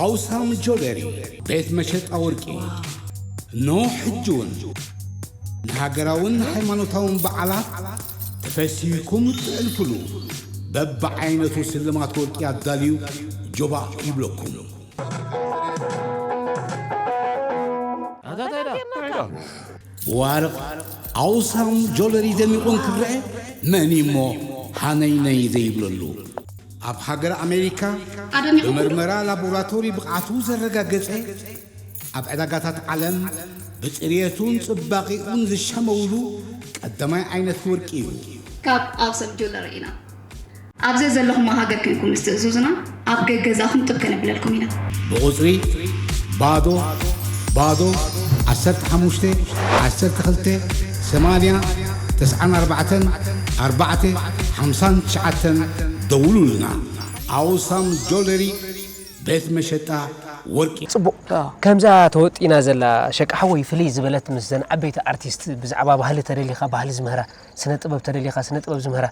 ኣውሳም ጆለሪ፣ ቤት መሸጣ ወርቂ። ኖ ሕጂ እውን ንሃገራውን ሃይማኖታውን በዓላት ተፈሲህኩም እትሕልፉሉ በብዓይነቱ ስልማት ወርቂ ኣዳልዩ ጆባእ ይብለኩም። ብዋርቕ ኣውሳም ጆለሪ ደሚቑ እንክረአ መን እሞ ሃነይነይ ዘይብለሉ? ኣብ ሃገር ኣሜሪካ ኣደሚቑ ብመርመራ ላቦራቶሪ ብቕዓቱ ዘረጋገጸ፣ ኣብ ዕዳጋታት ዓለም ብጽርየቱን ጽባቒኡን ዝሸመውሉ ቀዳማይ ዓይነት ወርቂ እዩ። ካብ ኣውሳም ጆለሪ ኢና። ኣብ ዘዘለኹሞ ሃገር ኮንኩም ምስ ትእዝዙና፣ ኣብ ገገዛኹም ጥብ ከነብለልኩም ኢና። ብቑጽሪ ባዶ ባዶ ዓሰርተ ሓሙሽተ ዓሰርተ ክልተ ሰማንያ ተስዓን ኣርባዕተን ኣርባዕተ ሓምሳን ትሽዓተን ደውሉልና። ኣውሳም ጆለሪ ቤት መሸጣ ወርቂ። ጽቡቕ። ከምዛ ተወጢና ዘላ ሸቃ ሓወይ ፍልይ ዝበለት ምስ ዘን ዓበይቲ ኣርቲስት ብዛዕባ ባህሊ ተደሊኻ ባህሊ ዝምህራ፣ ስነ ጥበብ ተደሊኻ ስነ ጥበብ ዝምህራ፣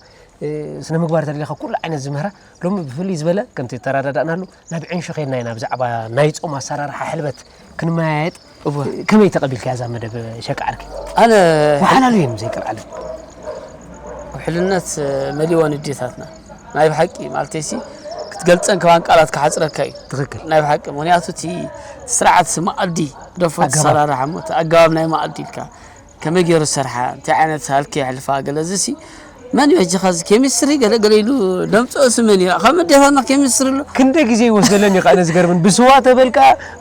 እ፣ ስነ ምግባር ተደሊኻ ኩሉ ዓይነት ዝምህራ ሎሚ ብፍልይ ዝበለ ከምቲ ተረዳዳእናሉ ናብ ዕንሹ ኸድና ኢና ብዛዕባ ናይ ጾም ኣሰራርሓ ሕልበት ክንመያየጥ። እወ። ከመይ ተቐቢልካያ እዛ መደብ ሸቃ ዓርኪ? ኣነ ወሓላሉ እዮም ዘይቀልዓለን። ውሕልነት መሊእወን ኣዴታትና ናይ ብሓቂ ማለተይሲ ክትገልጸን ከማን ቃላት ክሓጽረካ እዩ። ትኽክል። ናይ ብሓቂ ምኽንያቱ እቲ ስርዓት መኣዲ ደፎ ኣገባብ። ኣሰራርሓ እሞ እቲ ኣገባብ ናይ መኣዲ ኢልካ ከመይ ገይሩ ዝሰርሓ እንታይ ዓይነት ሃልኪ የሕልፋ ገለ እዚ ሲ መን እዩ ሕጂ ኸዚ ኬሚስትሪ ገለ ገለ ኢሉ ደምፅኦ ሲ መን እዩ ከም ኣዴታትና ኬሚስትሪ ኣሎ። ክንደይ ግዜ ይወስደለን እዩ ከዓ ነዚ ገርብን ብስዋ ተበልካ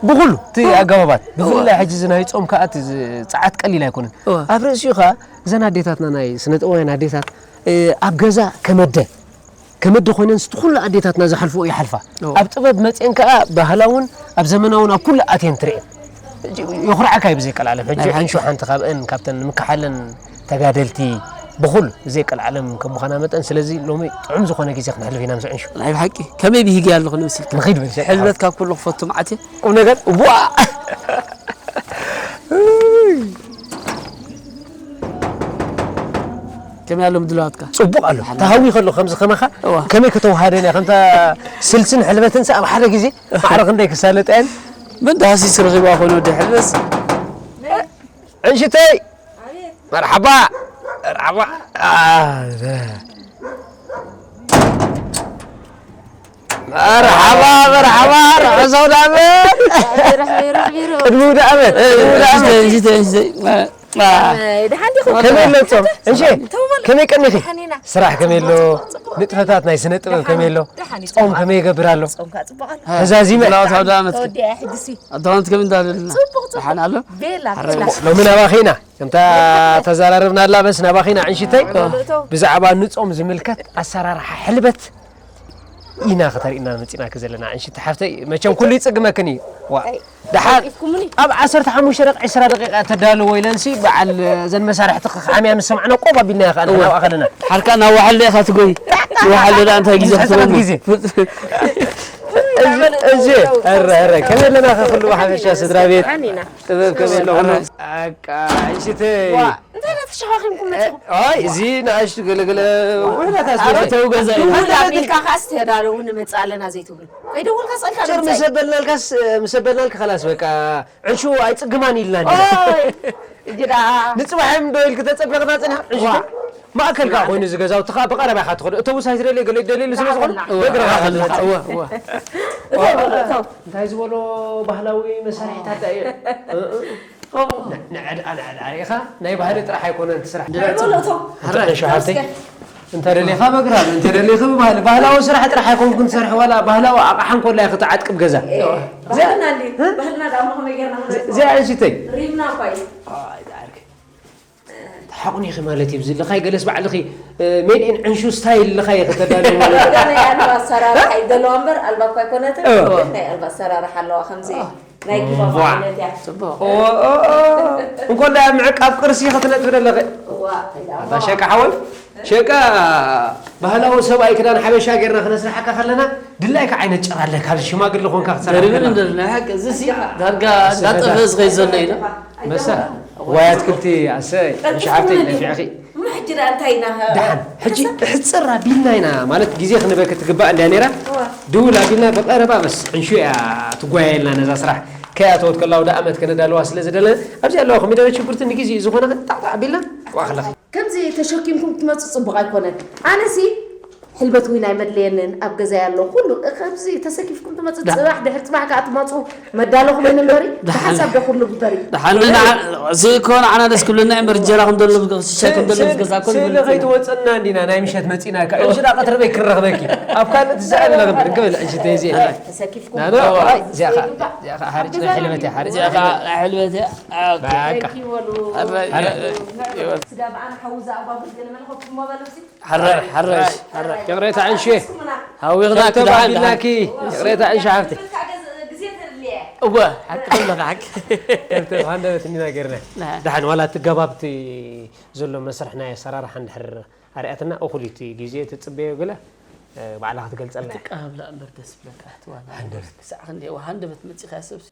ብኩሉ እቲ ኣገባባት ብፍላይ ሕጂ እዚ ናይ ጾም ከዓ እቲ ዝ- ጸዓት ቀሊል ኣይኮነን። እወ። ኣብ ርእሲኡ ከዓ እዘን ኣዴታትና ናይ ስነ ጥበባውያን ኣዴታት እ፣ ኣብ ገዛ ከመደ ከመደ ኮይነን ስቲ ኩሉ ኣዴታትና ዝሓልፍኦ ይሓልፋ። እወ። ኣብ ጥበብ መፅአን ከዓ ባህላውን ኣብ ዘመናውን ኣብ ኩሉ ኣትየን ትርእየን። የኹርዓካ እዩ ብዘይቀልዓለም። ሕጂ ናይ ሓንሹ ሓንቲ ካብአን ካብተን ንምክሓለን ተጋደልቲ ብኹሉ ብዘይቀልዓለም ከም ምዃና መጠን ስለዚ ሎሚ ጥዑም ዝኾነ ግዜ ክነሕልፍ ኢና ምስ ዕንሹ። ናይ ብሓቂ ከመይ ብሂገ ኣለኹ ንምስልካ ንኺድ በል ሸቃ። ሕልበት ካብ ኩሉ ክፈቱ መዓት እየ። ቁም ነገር ዋ ከመይ ኣሎ ምድላዋትካ? ጽቡቕ ኣሎ። ተሃዊ ከሎ ከምዚ ከማኻ እዋ። ከመይ ከተወሃደን እያ? ከምታ ስልስን ሕልበትን ኣብ ሓደ ግዜ ማዕረ ክንደይ ክሳለጣየን? ምን ዳህሲስ ረኺባ ኾነ ወዲ ሕልበስ? ዕንሽተይ! መርሓባ! መርሓባ! አ፣ ዘ- መርሓባ፣ መርሓባ፣ ርሑስ ኣውደ ዓመት! ርሕቢሩ፣ ርሕቢሩ። ቅድሚ ውደ ዓመት፣ ቅድሚ ውደ ዓመት። እንሽተይ፣ እንሽተይ፣ እንሽተይ። አ፣ አ። ደሓን ዲኹም? ከመይ ኣሎ ጾም? እንሺ፣ ተው በሉ። ከመይ ቀኒኺ? ደሓን ኢና። ስራሕ ከመይ ኣሎ? ጽቡቕ፣ ጽቡቕ። ንጥፈታት ናይ ስነ ጥበብ ደሓን፣ ከመይ ኣሎ? ደሓን እዩ፣ ጾም ጽቡቕ። ከመይ ይገብር ኣሎ? ጾም ከኣ ጽቡቕ ኣሎ። ተዛዚመ። ብላው ኣውደ ዓመት። ተወዲኣ ሕጂሲ። ኣውደ ዓመት ከመይ እንዳለልና? ጽቡቕ፣ ጽቡቕ። ደሓን ኣሎ? ቤላ፣ ኣረ፣ ቤላ። ሎሚ ናባኺ ኢና። ከምታ ተዘራረብናላ በስ ናባኺና ዕንሽተይ በሉ እቶ። ብዛዕባ ንጾም ዝምልከት ኣሰራርሓ ሕልበት ኢና ከተርእና መጺናኪ ዘለና ዕንሽቲ ሓፍተይ። መቸም ኩሉ ይጽግመክን እዩ። ዋ። ኣይ፣ ደሓር ቀልጢፍኩምኒ። ኣብ ዓሰርተ ሓሙሽተ ደቂ ዕስራ ደቂቃ ተዳልዎ ኢለንሲ በዓል እዘን መሳርሕቲ ክሓምያ ምስ ሰማዕና ቆብ ኣቢልና ኢና ከኣ እወ። ናብኣ ከለና። ሓርካ ናብ ዋሓለ ኢኻ ትጎይ። ዋሓለ ደኣ እንታይ ግዜ ምስ ሕጽረት ክትረሙ? ግዜ። እዚ፣ እዚ፣ ኧረ፣ ኧረ፣ ከመይ ኣለና ከ ኩሉ ብሓፈሻ ስድራ ቤት? ጥበብ ከመይ ኣለኹም? ኣቃ፣ ዕንሽተይ። ዋ፣ እንታይ ኢና ተሸኻኺምኩም መጺኹም? ኣይ፣ እዚ ንኣሽቱ ገለገለ ውሕዳት ኣስቤዛ። ኣበይ? እተው ገዛ እዩ። ድውል ኣቢልካ ከኣስ ተዳለዉ ንመጽእ ኣለና ዘይትብሉ? ከይደወልካ ጸልካ ጭር ንምጻእ? ምስ ኣበልናልካስ፣ ምስ ኣበልናልካ ኸላስ በቃ፣ ዕንሹ ኣይጽግማን ኢልና ኢና። ኦይ፣ እጅዳ። ንጽባሕ እዮም ዶ ኢልክ ተጸበቕና ጽኒሓ? ዕንሽተይ? ዋ። ማእከል ከኣ ኮይኑ እዚ ገዛውቲ ከኣ ብቐረባ ኢኻ ትኸዶ። እተውስ ኣይትደልዮ፣ ገለ ይደልየሉ ስለ ዝኾነ፣ ኣኸልና። እወ፣ ብእግርኻ ኣኸልና። ትኸዶ። እወ፣ እወ። እተው በሉ፣ እተው። እንታይ ዝበሎ ባህላዊ መሳርሒታት ዳኣ እየ? እ፣ እ። ከምኡ። ን-፣ ንዕድኣ፣ ንዕድኣ ርኢኻ? ናይ ባህሊ ጥራሕ ኣይኮነን እቲ ስራሕ። እንታይ በሉ፣ እተው። እንተ ዕንሹ ሓፍተይ፣ እስከ። እንተ ደሊኻ በግራም፣ እንተ ደሊኻ ብባህሊ፣ ባህላዊ ስራሕ ጥራሕ ኣይኮንኩን ትሰርሒ፣ ዋላ ባህላዊ ኣቕሓ እንኮላ ኢኺ ትዓጥቂ ኣብ ገዛ። እየ። እዚኣ፣ ባህልና እንዲ፣ እ? ባህልና ደኣ እሞ ከመይ ጌርና እዚ-፣ ክንረክቦ? እዚኣ ዕንሽተይ። ሪምና እኳ እዩ። ኣይ፣ ዳርክ። ተሓቑኒኺ ማለት እዩ። ብዚ ልኻይ ገለስ ባዕልኺ፣ እ፣ ሜድ ኢን ዕንሹ ስታይል ልኻይ ከተዳልዊ ማለት እዩ። ናይ ኣልባ ኣሰራርሓ እዩ ዘለዋ እምበር ኣልባ እኳ ኣይኮነትን። እ። ግን ናይ ኣልባ ኣሰራርሓ ኣለዋ ከምዚ ናይ ጊባቦ ዋ። ዓይነት እያ። ጽቡቕ። ኦ፣ ኦ፣ ኦ። እንኮ እንዳ ምዕቃብ ቅርሲ ክትነጥፊ ዘለኺ። ዋ፣ ኢላ። ኣታ ሸቃ ሓወይ፣ ሸቃ ባህላዊ ሰብኣይ ክዳን ሓበሻ ጌርና ክነስርሓካ ከለና ድላይካ ዓይነት ጭራ ኣለካ፣ ኣብዚ ሽማግለ ኮንካ ክትሰርሕ ዘርብን ከለኻ። እንደር ናይ ሓቂ፣ እዚ ሲ ዳርጋ እንዳጠፍአ ዝኸይድ ዘሎ እዩ። መሳ። ዋይ ኣትክልቲ ኣሰይ፣ ቀልጢፍኩም ሽሓፍተይ እንዲ። ነፊዕኺ። እሞ ሕጂ ደኣ እንታይ ኢና? ደሓን። ሕጂ ሕጽር ኣቢልና ኢና፣ ማለት ግዜ ክንበክ ትግባእ እንድያ ነይራ። እዋ። ድውል ኣቢልና ብቐረባ በስ ዕንሹ እያ ትጓየልና ነዛ ስራሕ። ከይኣተወት ከላ ወደ ኣመት ከነዳልዋ ስለ ዝደለና፣ ኣብዚ ኣለዋ ኮሚደረ ሽጉርቲ ንግዜ ዝኾነ ጣዕጣዕ ኣቢልና፣ ዋ ክለኺ። ከምዚ ተሸኪምኩም ክትመጹ ጽቡቕ ኣይኮነን። ኣነሲ ሕልበት ዊን ኣይመድለየንን፣ ኣብ ገዛይ ኣሎ ኩሉ። ከምዚ ተሰኪፍኩም ትመጹ፣ ዳ- ጽባሕ ድሕሪ ጽባሕ ከኣ ትመጹ፣ መዳለኹም እምበሪ፣ ደሓን። ብሓንሳብ ዶ ኩሉ እምበሪ? ደሓን ንና-፣ እዚ እኮ ንዓና ደስ ክብለና እምበር፣ እንጀራኹም ደሎ፣ ሽሻይኩም ደሎ፣ ስእሊ፣ ገዛኩም ስእሊ ደሎ። ከይትወጽና እንዲና፣ ናይ ምሸት መጺና፣ ከ-፣ እሺ፣ ዳ ቀትሪ ቤት ክረኽበኪ። ኣብ ካልእ ትስዕል ነበር፣ ገበል፣ እሺ፣ ተይዜ። ተሰኪፍኩም ናኖ፣ ትመጹ። ኣይ፣ እዚኣ ኸ-፣ ዘይግባእ። እዚኣ ኸ-፣ ሓሪጭ ናይ ሕልበት እያ፣ ሓሪጭ። እዚኣ ኸ-፣ ናይ ሕልበት እያ። ኣረ፣ በቃ። ተንኪ በሉ። ኣረ፣ ስጋ በኣና ሓዊ ዝኣጓጉዝ ገለ መለ ኸብኩሞ በሉ፣ እሲ። ሓራይ፣ ሓራይ፣ ሓራይ። ይቕሬታ ዕንሹ። ሃዊኽናኪ፣ ተባቢልናኪ። ይቕሬታ ዕንሹ ሓፍቲ። እወ፣ ሓቂ ኣለኻ፣ ሓቂ። ከብቲ ሃንደበት እንዲና ጌርና። ደሓን ዋላ እቲ ገባብቲ ዘሎ መስርሕ ናይ ኣሰራርሓ እንድሕር ኣርኣትና፣ እኹል እዩ እቲ ግዜ ትጽበዮ ገለ፣ እ፣ ባዕላ ክትገልጸልና እያ። ትቀባብላ እምበር ደስ ይብለካ፣ እቲ ዋና ሃንደበት። ክሳዕ ክንደይ እወ፣ ሃንደበት መጺኻ ሰብሲ።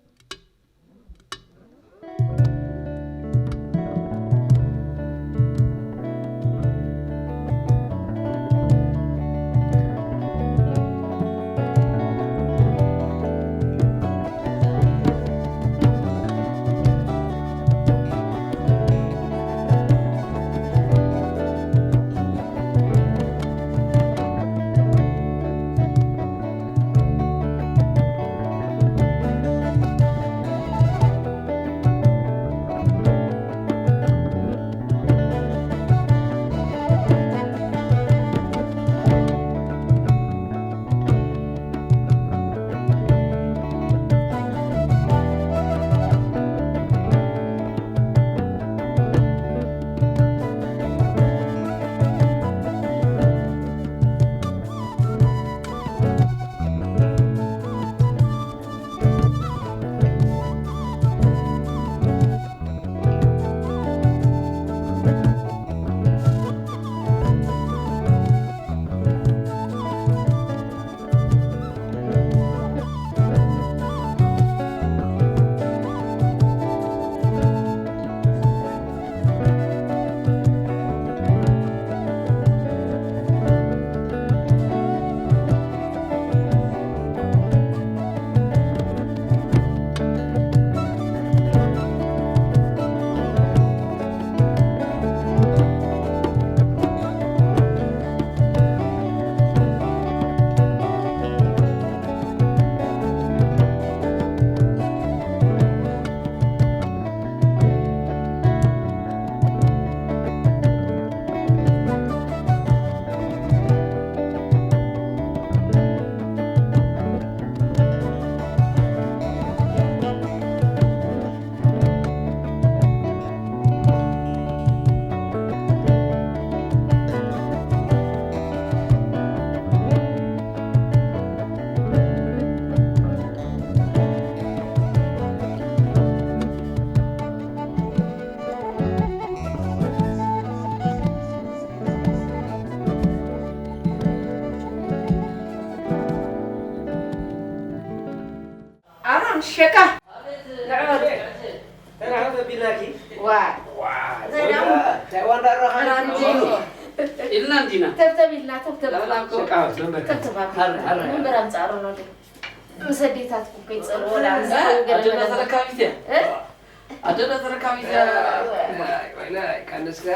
ኣሮን ሸቃ ንዕወት። ተናዕወት ኣቢልናኪ። ዋ። ዋ። እንታይ ደኣ? እንታይ ዋንዳ ኣሮኻ? ኣራንጂ። ኢልና እንዲና። ተብተብ ኢልና፣ ተብተብ። ላላ እኮ። ሸቃ፣ መንበር። ተብተብ ኣቢልና። ሃር፣ ሃር። መንበር ኣምጻእ ኣሮን ወደይ። ምስ ኣዴታትኩም ከይትጸልዎ፣ ወላ ምስ እ? ሓው ገለ ኣደና መለ። ተረካቢት እያ። እ? ኣደና ተረካቢት እያ። እዋ። ዋይ፣ ዋይ፣ ዋይ፣ ካነስካ።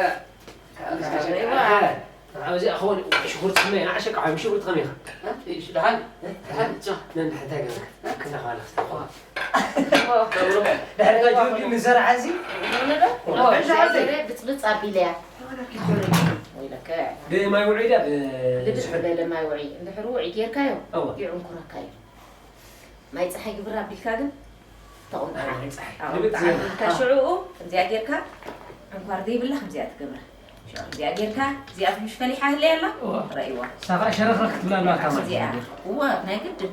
ካነስካ ሸቃ። እዋ። ኣብዚኣ ኸውን ሽጉርቲ ስመይ፣ ንዓ ሸቃ፣ ሽጉርቲ ከመይ ኢኻ? እ? እሺ፣ ደሓን። እ? ደሓን፣ ቻ። ነን፣ እንታይ ገበርካ? እ? ክንዳ ኸባላ ክስተ ኸባ። እዋ። ድሕሪ ጋር ጆርዲ ንዘርዓ እዚ? ምን ዶ? እዋ። እዛ ገይረ ብጽብጽ ኣቢለያ። ወይለከ። ብማይ ውዑይ ድያ? ብ-፣ ልብስ ዝበለ ማይ ውዑይ። እንድሕር ውዑይ ጌርካዮ፣ እዋ። ይዕንኩረካ እዩ። ማይ ጸሓይ ግብር ኣቢልካ ግን ተቑምጣ። ማይ ጸሓይ። ኣቑምጣ ግብር ኣቢልካ ዝበለ። ሽዑኡ ከምዚኣ ጌርካ ዕንኳር ዘይብላ ከምዚኣ ትገብራ። ሽዑ ከምዚኣ ጌርካ እዚኣ ትንሽ ፈሊሓ ህለያ ኣላ። እዋ። ረእይዋ። ሳኻ ሸረኽረኽ ክትብላ ኣለዋ እታ ማይ። እዚኣ። እዋ፣ ናይ ግድን።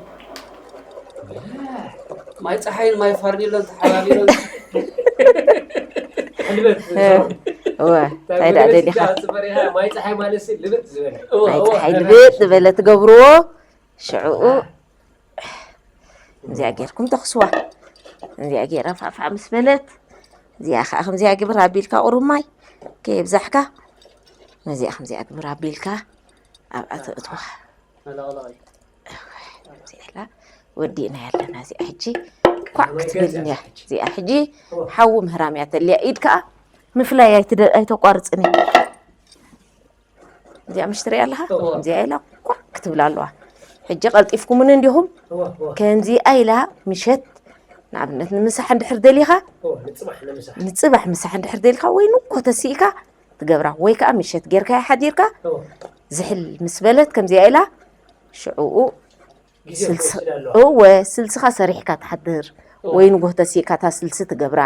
ማይ ጸሓይን ማይ ፋርኔሎን ተሓባቢሮም። ሕልበት። እዋ፣ እንታይ ደኣ ደሊኻ? ጽበሪኻ፣ ማይ ጸሓይ ማለት ሲ ልብጥ ዝበለ። እዋ፣ ማይ እዋ። ጸሓይ ልብጥ ዝበለ ትገብርዎ። ሽዑኡ እዚኣ ጌርኩም ተኽስዋ። እዚኣ ጌራ ፋዕፋዕ ምስ በለት፣ እዚኣ ከዓ ከምዚኣ ግብር ኣቢልካ ቁሩብ ማይ ከየብዛሕካ፣ ነዚኣ ከምዚኣ ግብር ኣቢልካ ኣብኣ ተእትዋ። መለቕለቒ። ከምዚኣ ኢላ ወዲእና ኣለና። እዚኣ ሕጂ ኳዕ ክትብል እያ። እዚኣ ሕጂ ሓዊ ምህራም እያ ተልያ። ኢድ ከዓ ምፍላይ ኣይትደ-፣ ኣይተቋርፅን እያ። እዚኣ ምሽ ትሪኣ ኣለኻ? እዚኣ ኢላ ኳዕ ክትብል ኣለዋ። ሕጂ ቀልጢፍኩምን እንዲኹም ከምዚኣ ኢላ ምሸት ንኣብነት ንምሳሕ እንድሕር ደሊኻ ንፅባሕ ምሳሕ እንድሕር ደሊኻ ወይ ንኮ ተሲእካ ትገብራ ወይ ከዓ ምሸት ጌርካያ ሓዲርካ ዝሕል ምስ በለት ከምዚኣ ኢላ ሽዕኡ ስልሲ እወ ስልስኻ ሰሪሕካ ትሓድር ወይ ንጎህ ተሲእካ እታ ስልሲ ትገብራ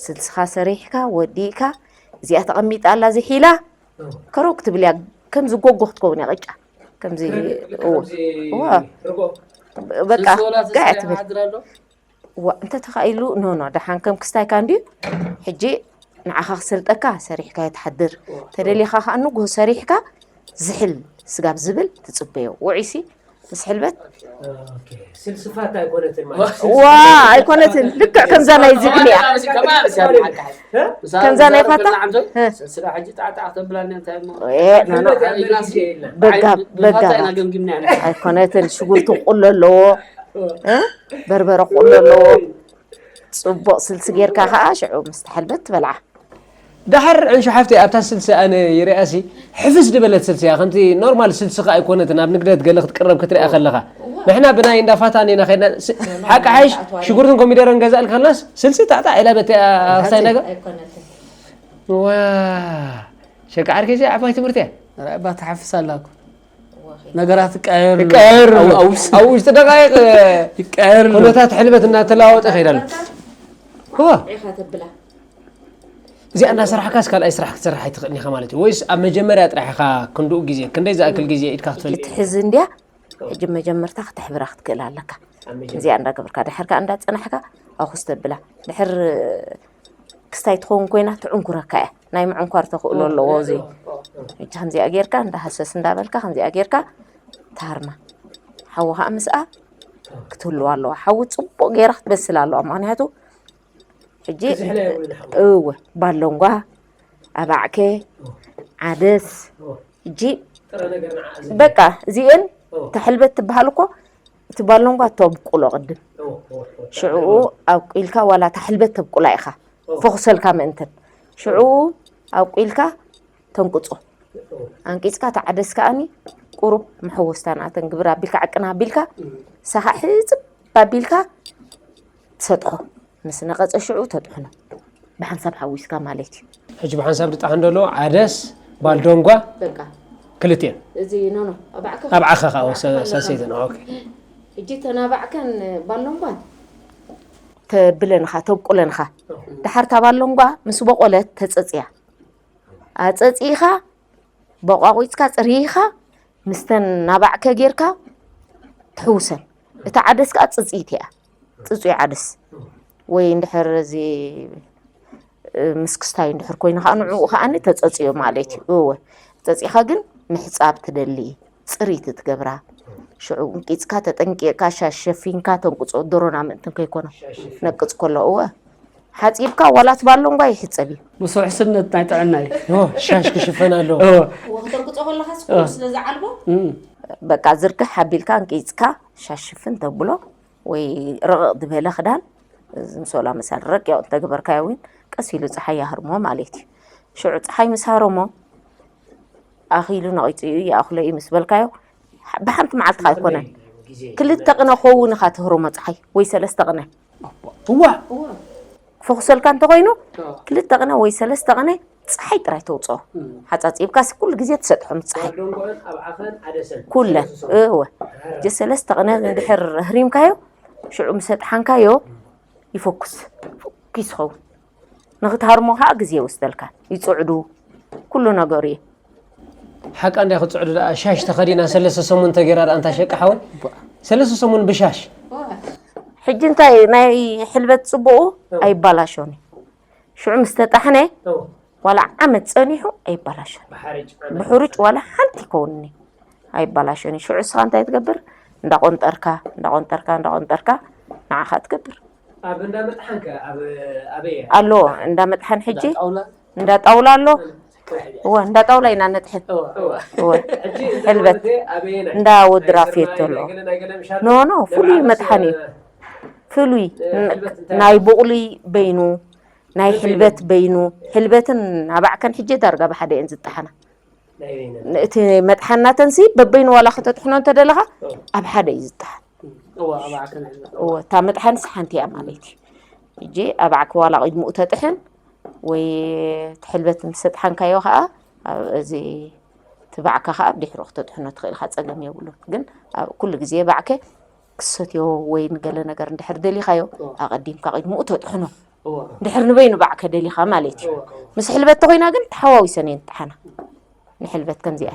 ስልስኻ ሰሪሕካ ወዲእካ እዚኣ ተቐሚጣ ኣላ ዝሒላ ከሮግ ትብል እያ ከምዚ ጎጎ ክትከውን እያ ቅጫ ከምዚ እወ እወ በቃ ጋዕ ትብል እዋ እንተ ተኻኢሉ ኖ ኖ ደሓን ከም ክስታይካ እንድዩ ሕጂ ንዓኻ ክሰልጠካ ሰሪሕካ እያ ትሓድር ተደሊኻ ከዓ ንጉሆ ሰሪሕካ ዝሕል ስጋብ ዝብል ትፅበዮ ውዒሲ ምስ ሕልበት ዋ ኣይኮነትን ልክዕ ከምዛ ናይ ዝግኒ እያ ከምዛ ናይ ፋታ በጋብ በጋብ ኣይኮነትን ሽጉርቲ ቁሎ ኣለዎ በርበረ ቁሎ ኣለዎ ፅቡቕ ስልሲ ጌርካ ከዓ ሽዑ ምስ ተሐልበት ትበልዓ። ደሓር ዕንሹ ሓፍተይ ኣብታ ስልሲ ኣነ ይሪኣሲ ሕፍስ ዝበለት ስልሲ እያ ከምቲ ኖርማል ስልሲ ከ ኣይኮነትን ኣብ ንግደት ገለ ክትቅረብ ክትሪኣ ከለኻ ንሕና ብናይ እንዳ ፋታን ኢና ከድና ሓቂ ሓይሽ ሽጉርትን ኮሚደረን ገዛእ ኢልካ ከለስ ስልሲ ጣዕጣዕ ኢላ በቲ ኣክሳይ ነገር ዋ ሸቂ ዓርከይ እዚኣ ዓባይ ትምህርቲ እያ ባ ትሓፍስ ኣላ እኮ ነገራት ይቀያየሩ ይቀያየሩ ኣለዉ። ኣብ ውሽጢ- ኣብ ውሽጢ ደቃይቅ ይቀያየሩ ኣለዉ። ኩነታት ሕልበት እናተለዋወጠ ይኸይድ ኣሎ እዋ ኢኻ ተብላ እዚኣ እናሰራሕካስ ካልኣይ ስራሕ ክትሰርሕ ኣይትኽእልን ኢኻ ማለት እዩ ወይስ ኣብ መጀመርያ ጥራሕ ኢኻ ክንድኡ ግዜ ክንደይ ዝኣክል ግዜ ኢድካ ክትፈልጥ ትሕዝ እንድያ ሕጂ መጀመርታ ክተሕብራ ክትክእል ኣለካ እዚኣ እንዳገበርካ ድሕር ከዓ እንዳፀናሕካ ኣኹስ ተብላ ድሕር ክስታይ ትኸውን ኮይና ትዕንኩረካ እያ ናይ ምዕንኳር ተኽእሎ ኣለዎ እዚ ሕጂ ከምዚኣ ጌርካ እንዳሃሰስ እንዳበልካ ከምዚኣ ጌርካ ትሃርማ ሓዊ ከዓ ምስኣ ክትህልዋ ኣለዋ ሓዊ ፅቡቅ ጌራ ክትበስል ኣለዋ ምክንያቱ ሕጂ እወ ባሎንጓ ኣባዕከ ዓደስ ሕጂ በቃ እዚኤን ተሕልበት ትበሃል እኮ እቲ ባሎንጓ ተብቁሎ ቅድም ሽዕኡ ኣብቂልካ ዋላ ተሕልበት ተብቁላ ኢኻ ፈኹሰልካ ምእንትን ሽዕኡ ኣብቂልካ ተንቅጾ ኣንቂጽካ ተዓደስ ከኣኒ ቁሩብ መሐወስታ ንኣተን ግብር ኣቢልካ ዕቅና ኣቢልካ ሳኻ ሕጽብ ኣቢልካ ትሰጥሖ ምስ ነቐጸ ሽዑ ተጥሕኖ ብሓንሳብ ሓዊስካ ማለት እዩ ሕጂ ብሓንሳብ ድጣሕ እንደሎ ዓደስ ባልዶንጓ በቃ ክልቴን እዚ ኖ ኖ ኣብ ዓኻ ኣብ ዓኻ ከዓ ሰሰይትን ኦኬ ሕጂ ተናባዕከን ባሎንጓን ተብለንኻ ተብቁለንኻ ድሓር ታባሎንጓ ምስ በቆለት ተጸጽያ ኣጸጺኻ በቋቂፅካ ፅርይኻ ምስተን ናባዕከ ጌርካ ትሕውሰን እታ ዓደስ ከዓ ፅፅይቲ እያ ፅፁይ ዓደስ ወይ እንድሕር እዚ ምስ ክስታይ እንድሕር ኮይኑ ከዓ ንዕኡ ከዓ ተፀፅዮ ማለት እዩ እወ ፀፂኻ ግን ምሕፃብ ትደሊ ፅሪት ትገብራ ሽዑ እንቂፅካ ተጠንቂቕካ ሻሽ ሸፊንካ ተንቅፆ ዶሮና ምእንትን ከይኮነ ነቅፅ ከሎ እወ ሓፂብካ ዋላ እቲ ባሎንጓ ይሕፀብ እዩ። ምስ ውሕስነት ናይ ጥዕና እዩ። ሻሽ ክሽፈን ኣለዎ። ወክተንቅፆ ከለኻስ ኩሉ ስለ ዝዓልቦ በቃ ዝርግሕ ኣቢልካ እንቂፅካ ሻሽ ሽፍን ተብሎ ወይ ርቕቕ ዝበለ ክዳን ዝምሰላ መሳል ረቂቕ እንተግበርካዮ እውን ቀስ ኢሉ ፀሓይ ያህርሞ ማለት እዩ። ሽዑ ፀሓይ ምስ ሃረሞ ኣኺሉ ነቒፁ እዩ ይኣኽሎ እዩ ምስ በልካዮ ብሓንቲ መዓልትኻ ኣይኮነን ክልተ ቅነ ክኸውን ኢኻ ትህርሞ ፀሓይ ወይ ሰለስተ ቅነ እዋ ክፈኹሰልካ እንተኾይኑ ክልተ ቅነ ወይ ሰለስተ ቅነ ፀሓይ ጥራይ ተውፅኦ ሓፃፂብካ ሲ ኩሉ ግዜ ትሰጥሖ ምስ ፀሓይ ኩለን እወ ጀ ሰለስተ ቅነ ንድሕር ህሪምካዮ ሽዑ ምሰጥሓንካዮ ይፈኩስ ኪስ ኸውን ንኽትሃርሞ ከዓ ግዜ ይወስደልካ ይፅዕዱ ኩሉ ነገሩ እዩ ሓቃ እንድያ ክትፅዕዱ ደኣ ሻሽ ተኸዲና ሰለስተ ሰሙን ተገይራ ደኣ እንታ ሸቂ ሓወይ ሰለስተ ሰሙን ብሻሽ ሕጂ እንታይ ናይ ሕልበት ፅቡቑ ኣይባላሾን እዩ ሽዑ ምስ ተጣሕነ ዋላ ዓመት ፀኒሑ ኣይባላሾን ብሕሩጭ ዋላ ሓንቲ ይከውንኒ ኣይባላሾን እዩ ሽዑ እስኻ እንታይ ትገብር እንዳቆንጠርካ እንዳቆንጠርካ እንዳቆንጠርካ ንዓኻ ትገብር ኣብ እንዳ መጥሓን ከ ኣብ ኣበየ ኣሎ። እንዳ መጥሓን ሕጂ ጣውላ እንዳ ጣውላ ኣሎ። እወ፣ እንዳ ጣውላ ኢና ነጥሕን። እወ እወ እወ ሕጂ እንዳ ሕልበት ወለደ ኣበየ ናይ እንዳ ወዲ ራፌት ኣሎ። ኖ ኖ፣ ፍሉይ መጥሓን እዩ። ፍሉይ ናይ ቡቕሊ በይኑ፣ ናይ ሕልበት በይኑ። ሕልበትን ኣባዕከን ሕጂ ዳርጋ ብሓደ እየን ዝጠሓና። እቲ መጥሓናተንሲ በበይኑ ዋላ ከተጥሕኖ እንተደለኻ ኣብ ሓደ እዩ ዝጠሓን። እወ፣ እታ መጥሓንስ ሓንቲ እያ ማለት እዩ። ሕጂ ኣባዕከ ዋላ ቅድሚኡ ተጥሕን ወይ እቲ ሕልበት ምስ ኣጥሓንካዮ ከዓ ኣብ እዚ እቲ ባዕካ ከዓ ድሕሩ ክተጥሕኖ ትኽእል ኢኻ፣ ፀገም የብሉን። ግን ኣብ ኩሉ ግዜ ባዕከ ክሰትዮ ወይ ንገለ ነገር እንድሕር ደሊኻዮ ኣቐዲምካ ቅድሚኡ ተጥሕኖ። እንድሕር ንበይኑ ባዕከ ደሊኻ ማለት እዩ። ምስ ሕልበት ተኾይና ግን ተሓዋዊሰን እየን ትጠሓና። ንሕልበት ከምዚኣ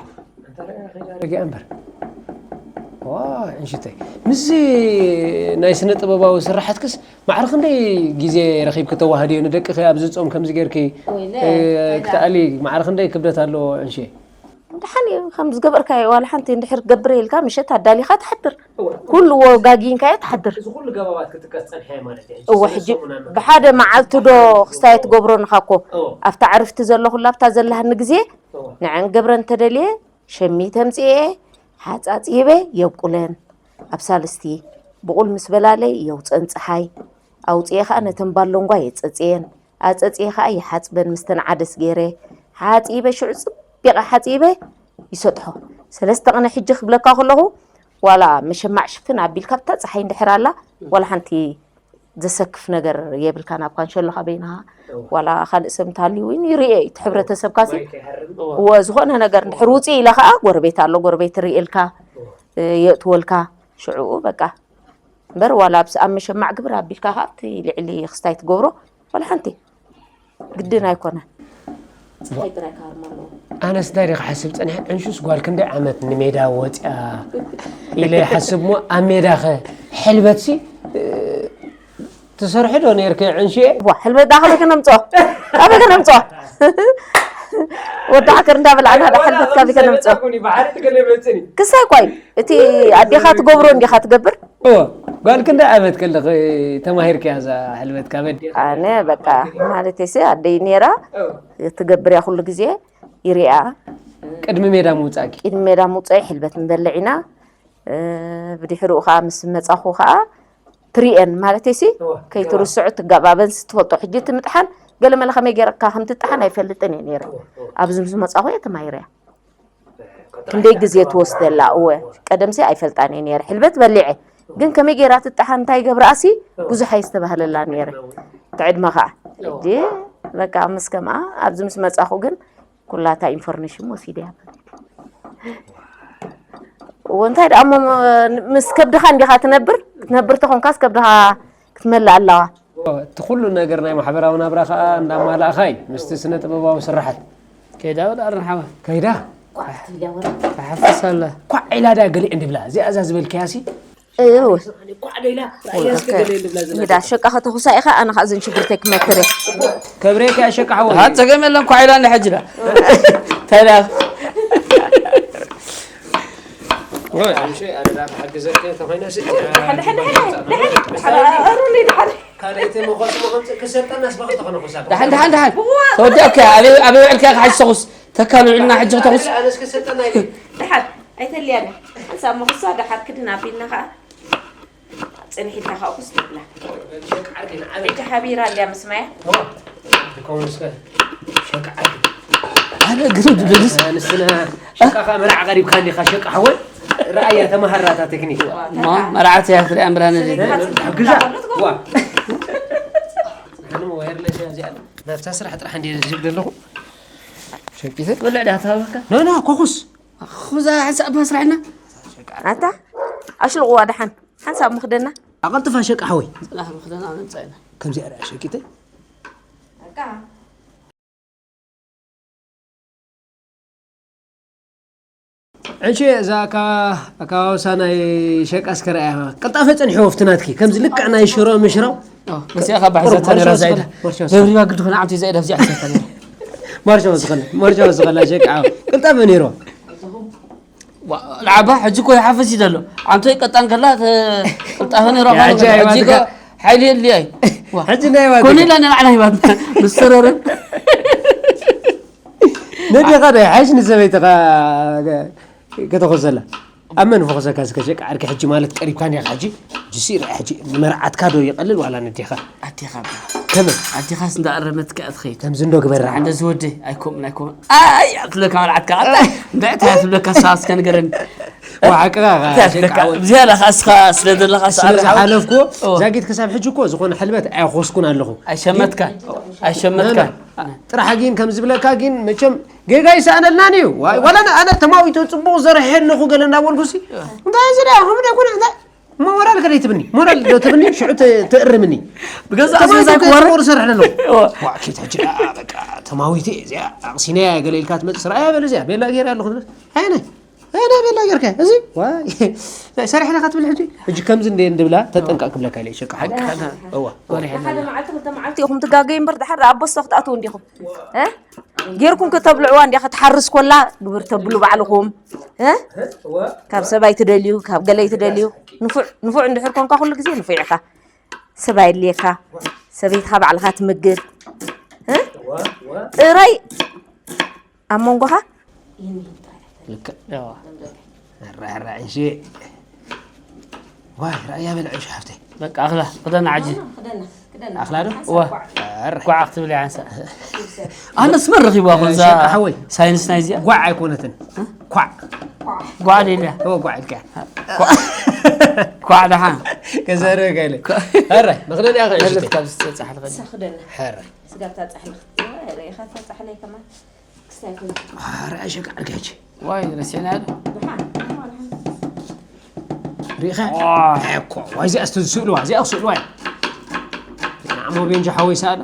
ረጊኣ እምበር። ዋ እንሽተይ፣ ምስዚ ናይ ስነ ጥበባዊ ስራሓትክስ ማዕረ ክንደይ ግዜ ረኺብኪ ተዋህድዮ ንደቅኺ ኣብዚ ጾም ከምዚ ጌርኪ ወይለ እ፣ ክትኣሊ ማዕረ ክንደይ ክብደት ኣለዎ ዕንሽየ? ደሓን እዩ። ከም ዝገበርካዮ ዋላ ሓንቲ እንድሕር ክገብር ኢልካ ምሸት ኣዳሊኻ ትሓድር። ኩሉ ወጋጊንካዮ ትሓድር። እዚ ኩሉ ገባባት ክጥቀስ ፀንሐ ማለት እዩ። እወ ሕጂ ብሓደ መዓልቲ ዶ ክስታይ ትገብሮ ንኻ እኮ ኣብታ ዕርፍቲ ዘለኹላ ኣብታ ዘላሃኒ ግዜ ንዐን ገብረን ተደልየ ሸሚተ ኣምፅኤ ሓፃፂበ የብቁለን። ኣብ ሳልስቲ ብቑል ምስ በላለይ የውፀን ፀሓይ ኣውፅኤ ከዓ ነተን ባሎንጓ የፀፅየን። ኣፀፅየ ከዓ ይሓፅበን ምስተን ዓደስ ገይረ ሓፂበ ሽዑ ፅቢቐ ሓፂበ ይሰጥሖ። ሰለስተ ቅነ ሕጂ ክብለካ ከለኹ ዋላ መሸማዕ ሽፍን ኣቢልካ ብታ ፀሓይ እንድሕር ኣላ ዋላ ሓንቲ ዘሰክፍ ነገር የብልካ። ናብ ካንሸሎኻ በይንኻ ዋላ ካልእ ሰብ እንተሃልዩ እውን ይርኤ እዩ። እቲ ሕብረተሰብካ ሲ እወ ዝኾነ ነገር እንድሕር ውፅእ ኢለ ከዓ ጎረቤት ኣሎ፣ ጎረቤት ይርእየልካ የእትወልካ። ሽዕኡ በቃ እምበር ዋላ ኣብ ኣብ መሸማዕ ግብር ኣቢልካ ከዓ ኣብቲ ልዕሊ ክስታይ ትገብሮ ዋላ ሓንቲ ግድን ኣይኮነን። ፀሓይ ጥራይ ክሃርም ኣለዎ። ኣነስ እንታይ ደ ክሓስብ ፀኒሐ ዕንሹስ ጓል ክንደይ ዓመት ንሜዳ ወፅያ ኢለ ይሓስብ ሞ ኣብ ሜዳ ኸ ሕልበትሲ ትሰርሒ ዶ ነርኪ ዕንሽየ? ዋ ሕልበት ዳ ካበይ ከነምፅኦ? ካበይ ከነምፅኦ? ወዲ ዓከር እንዳበላዕና ዳ ሕልበት ካበይ ከነምፅኦ? ክሳይ ቋይ እቲ ኣዴኻ ትገብሮ እንዲኻ ትገብር። እወ ጓል ክንደይ ዓመት ከለኺ ተማሂርኪያ እዛ ሕልበት ካብ ኣዴ? ኣነ በቃ ማለተይሲ ኣደይ ነይራ ትገብር እያ ኩሉ ግዜ ይሪኣ። ቅድሚ ሜዳ ምውፃእኪ? ቅድሚ ሜዳ ምውፀኢ ሕልበት ንበልዕ ኢና። ብድሕሪኡ ከዓ ምስ መፃኹ ከዓ ትሪኤን ማለተይሲ ከይትርስዑ ትጋባበን ስትፈልጦ ሕጂ እቲ ምጥሓን ገለመለ ከመይ ገይርካ ከም ትጠሓን ኣይፈልጥን እየ ነይረ። ኣብዚ ምስ መፃኹ እየ ተማሂረያ። ክንደይ ግዜ ትወስደላ እወ ቀደምሲ ኣይፈልጣን እየ ነይረ ሕልበት በሊዐ ግን ከመይ ገይራ ትጠሓን እንታይ ገብርኣሲ ብዙሕ ኣይስተባህለላ ነይረ። ትዕድመ ከዓ ሕጂ በቃ ምስ ከምኣ ኣብዚ ምስ መፃኹ ግን ኩላታ ኢንፎርሜሽን ወሲደያ። እዎ እንታይ ደኣ እሞ ምስ ከብድኻ እንዲኻ ትነብር ክትነብር ተኾንካስ ከብድኻ ክትመልእ ኣለዋ። እቲ ኩሉ ነገር ናይ ማሕበራዊ ናብራ ከዓ እንዳማላእኻ እዩ ምስቲ ስነ ጥበባዊ ስራሓት። ከይዳ ወደ ኣርን ሓዋ ከይዳ ተሓፍስ ኣላ። ኳዕ ኢላ ድያ ገሊዕ እንድብላ እዚኣ እዛ ዝበልክያ ሲ ኳዕ ዶ ኢላ ራእያ እስከ ገለ እንድብላ ዝላ ሂዳ ሸቃ ከተኹሳ ኢኻ ኣነ ከዓ እዘን ሽጉርተይ ክመክር እየ። ከብሬካ ሸቃ ሓወይ ሃ ጸገም የለን ኳዕ ኢላ እንደ ሕጂ ዳ እንታይ ዳ ወይ ኣምሸ ኣደዳ ክሓግዘካ ተኾይነ ስጭ ካልኣይቲ መኾስ መኾምፅ ክሰልጠናስ በኽልተ ከነኾሳ ደሓን ደሓን ደሓን ተወዲእካ ኣበይ ኣበይ ውዕልካ ኢኻ ሕጂ ተኹስ ተካል ውዕልና ሕጂ ክተኹስ ኣነስ ክሰልጠና ኢለ ደሓር ኣይተልያለ። እሳ መኹሳ ደሓር ክድን ኣቢልና ኸዓ ፅንሕ ኢልካ ኸዓ ኩስ ትብላ። ሕጂ ሓቢራ እንድያ ምስ ማያ። ኣነ ግርም ድደልስ ኣንስትና ሸቃኻ መርዓ ቀሪብካ እንዲኻ ሸቃ ሓወይ ረኣያ ተመሃራታ ቴክኒክ መርዓት እያ ክትሪኣ እምብራ ነዚ ግዛ ዋ ኣነ ወየርለስ እያ እዚኣ ናብታ ስራሕ ጥራሕ እንዲ ዝብል ዘለኹ ሸቂተ ወልዕ ዳ ተባካ ኖ ኖ ኮኩስ ኹዛ ሕሳብ ስራሕና ኣታ ኣሽልቕዋ ደሓን ሓንሳብ ምኽደና ኣቐልጥፋ ሸቃ ሓወይ ጽናሕ ምኽደና ኣምጻእና ከምዚኣ ርኣ ሸቂተ ኣካ ዕንሺ እዛ ኣካባቢሳ ናይ ሸቃ እስከ ረኣያ ቅልጣፈ ጸኒሕዎ ኣብቲ ናትኪ ከምዚ ልክዕ ናይ ሽሮ ምሽራው መሲኣ ካብ ባሕዘታ ነራ ዛይዳ ደብሪባ ግዲ ኮነ ዓምቲ ዛይዳ ኣብዚኣ ሕሰታ ነራ ማርሻ ወስኸላ ማርሻ ወስኸላ ሸቃ ቅልጣፈ ነይርዋ ለዓባ ሕጂ እኮ ይሓፍስ እዩ ዘሎ ዓምቶይ ቀጣን ከላ ቅልጣፈ ነይራ ሕጂ እኮ ሓይሊ የድልያ እዩ። ዋ። ሕጂ ናይ ባትሪ ኮነ ኢላ ንላዕላ ሂባትና ምስ ተረረ ነዴኻ ዶ ሓይሽ ንሰበይትኻ ከተኾሰላ ኣብ መን ፈኾሰካ ዝከሸቅ ዓርኪ ሕጂ ማለት ቀሪብካ ኒኻ ሕጂ ጅሲ ርኣ ሕጂ ንመርዓትካ ዶ ይቐልል ዋላ ነዴኻ ኣዴኻ ከመይ ኣዴኻስ እንዳኣረመትካ እያ ትኸይድ ከምዚ እንዶ ግበራ እንደዚ ወደይ ኣይኮምን ኣይኮምን ኣይ ትብለካ መርዓትካ እንታይ ትብለካ ሳስ ከንገረኒ ወሓቅኻ ዝያዳ ከዓ እስኻ ስለ ዘለኻ ስለዝሓለፍኩ ዛጊት ክሳብ ሕጂ እኮ ዝኾነ ሕልበት ኣይኾስኩን ኣለኹ ኣይሸመትካ ኣይሸመትካ ጥራሕ ግን ከም ዝብለካ ግን መቸም ጌጋ ይሰኣነልናን እዩ ዋላ ኣነ ተማዊቶ ፅቡቅ ዘርሐ ኣለኹ ገለ እናበልኩ ሲ እንታይ እዚ ዳ ከምኡ ዳይኮነ እንታይ እሞ ሞራል ከደይ ትብኒ ሞራል ዶ ትብኒ ሽዑ ትእርምኒ ብገዛ ኣስበዛ ክወረ ዝሰርሕ ኣለኹ ዋኪት ሕጂ በቃ ተማዊተ እዚኣ ኣቕሲነያ ገለ ኢልካ ትመፅእ ስራያ በለ እዚኣ ቤላ ገይረ ኣለኹ ኣይነ ኣይነ ቤላ ጌርካ እዚ ሰሪሕና ክትብል ሕጂ ሕጂ ከምዚ እንደ እንድብላ ተጠንቀቅ ክብለካ ኢለ ሸቃ ሓቂ እዋ ሓደ መዓልቲ ክልተ መዓልቲ ኢኹም ትጋገዩ እምበር ድሓር ኣቦስ ክትኣትዉ እንዲኹም እ? ጌርኩም ከተብልዕዋ እንዲያ ክትሓርስ ኮላ ግብር ተብሉ ባዕልኹም እ? ካብ ሰብ ኣይትደልዩ ካብ ገለ ኣይትደልዩ ንፉዕ ንፉዕ እንድሕር ኮንካ ኩሉ ግዜ ንፉዕ ኢኻ ሰብ ኣየድልየካ ሰበይትኻ ባዕልኻ ትምግብ እ? ጥራይ ኣብ መንጎኻ ልክዕ ራዕራዕ እንሺ ዋይ ራእያ በልዐ ሸሓፍተይ በቃ ኣኽላ ክደና ዓጂ ኣኽላ ዶ ዋ ጓዕ ክትብል እያ ሓንሳ ኣነስ መን ረኺብዋ ኮንዛ ሸቃ ሓወይ ሳይንስ ናይ እዚኣ ጓዕ ኣይኮነትን ኳዕ ጓዕ ደልያ እወ ጓዕ ኢልካ ኳዕ ደሓን ከዘርበካ ኢለ ኧረ ንኽደልያ ሕልፍ ክዕሽተ ካብ ዝፀፃሕ ልኸ ሕረ ስጋብ ታፃሕሊ ክትዋ ርኢኻ ታፃሕለይ ከማን ክስታይ ኮይኑ ኧረ ሸቃ ዓርጋች ዋይ ረሲዕና ዶ ርኢኻ እኮ ዋይ እዚኣ ስእልዋ እዚኣ ክስእልዋ እያ ዓሞ ቤንጃ ሓወይ ሰኣላ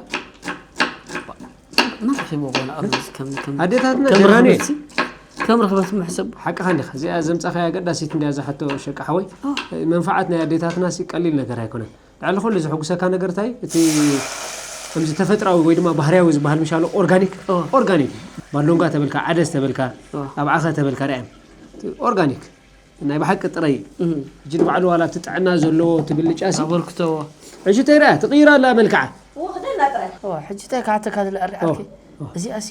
መን ረኺብዎ ኮነ ኣብዚ ከም ከም ኣዴታትና ከም ጀራኒ ረኽበት ከም ረኽበት ምሕሰብ ሓቅኻ እንዲኻ እዚኣ ዘምፃኻያ ኣገዳሲት እንዲያ ዝሓቶ ሸቃ ሓወይ መንፋዓት ናይ ኣዴታትና ሲ ቀሊል ነገር ኣይኮነን ልዕሊ ኩሉ ዘሐጉሰካ ነገር እንታይ እቲ ከምዚ ተፈጥራዊ ወይ ድማ ባህርያዊ ዝበሃል ምሻሎ ኦርጋኒክ ኦ። ኦርጋኒክ ባሎንጋ ተበልካ ዓደስ ተበልካ ኦ። ኣብዓኸ ተበልካ ርኣዮም ኦርጋኒክ ናይ ብሓቂ ጥረይ ሕጂ ንባዕሉ ዋላ እቲ ጥዕና ዘለዎ ትብልጫ ሲ ኣበርክተዎ ሕጂ ተይርያ ትቕይራ ኣላ መልክዓ ወኽደና ጥራይ ሕጂ እንታይ ክሓተካ ዝለ ኣርዓልኪ እዚኣ ሲ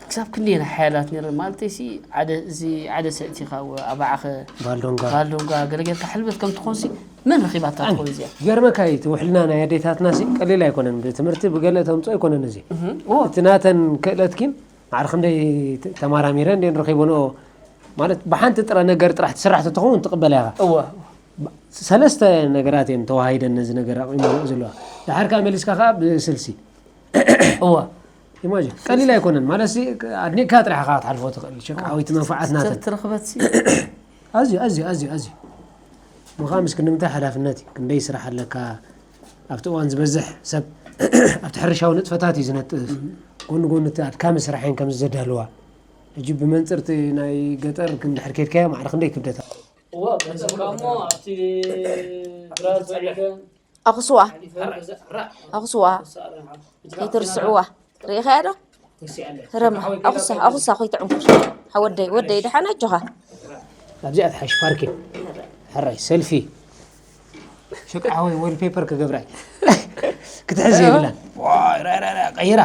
ክሳብ ክንደየና ሓያላት ነይረን ማለት ሲ ሓደ እዚ ሓደ ስዕቲኻ ኣባዓኸ ባልዶንጋ ባልዶንጋ ገለገልካ ሕልበት ከም ትኾንሲ መን ረኺባታ ትኾን እዚኣ ገርመካ እዩ እቲ ውሕልና ናይ ኣዴታትና ሲ ቀሊል ኣይኮነን ብትምህርቲ ብገለ ተምፆ ኣይኮነን እዚ እቲ ናተን ክእለት ኪን ማዕረ ክንደይ ተማራሚረ እንዴን ረኺቦንኦ ማለት ብሓንቲ ጥረ ነገር ጥራሕ ትስራሕ ተትኸውን ትቕበላ ኢኻ እወ ሰለስተ ነገራት እየን ተዋሃይደን ነዚ ነገር ኣቕሚሞ ዘለዋ ድሓር ከዓ መሊስካ ከዓ ብስልሲ እወ ኢማጂን ቀሊል ኣይኮነን ማለት ሲ ኣድኒቅካ ጥራሕ ኢኻ ክትሓልፎ ትኽእል ሸቃዊት መንፋዓት ናተን ትረኽበት ሲ ኣዝዩ ኣዝዩ ኣዝዩ ኣዝዩ ምዃ ምስ ክንምንታይ ሓላፍነት እዩ ክንደይ ስራሕ ኣለካ ኣብቲ እዋን ዝበዝሕ ሰብ ኣብቲ ሕርሻዊ ንጥፈታት እዩ ዝነጥፍ ጎኒ ጎኒ እቲ ኣድካሚ ስራሕ እየን ከምዚ ዘዳልዋ ሕጂ ብመንፅርቲ ናይ ገጠር ክንድሕር ከድካዮ ማዕረ ክንደይ ክብደት ኣኹስዋ ኣኹስዋ ከይትርስዕዋ ርኢኻያ ዶ ረማ ኣኹሳ ኣኹሳ ኮይትዕንኩር ሓወደይ ወደይ ደሓን ኣጆኻ ኣብዚኣ ትሓሽ ፓርኪ ሕራይ ሰልፊ ሸቃ ሓወይ ወልፔፐር ክገብራ እዩ ክትሕዝ የብላን ዋይ፣ ራ፣ ራ፣ ራ፣ ቀይራ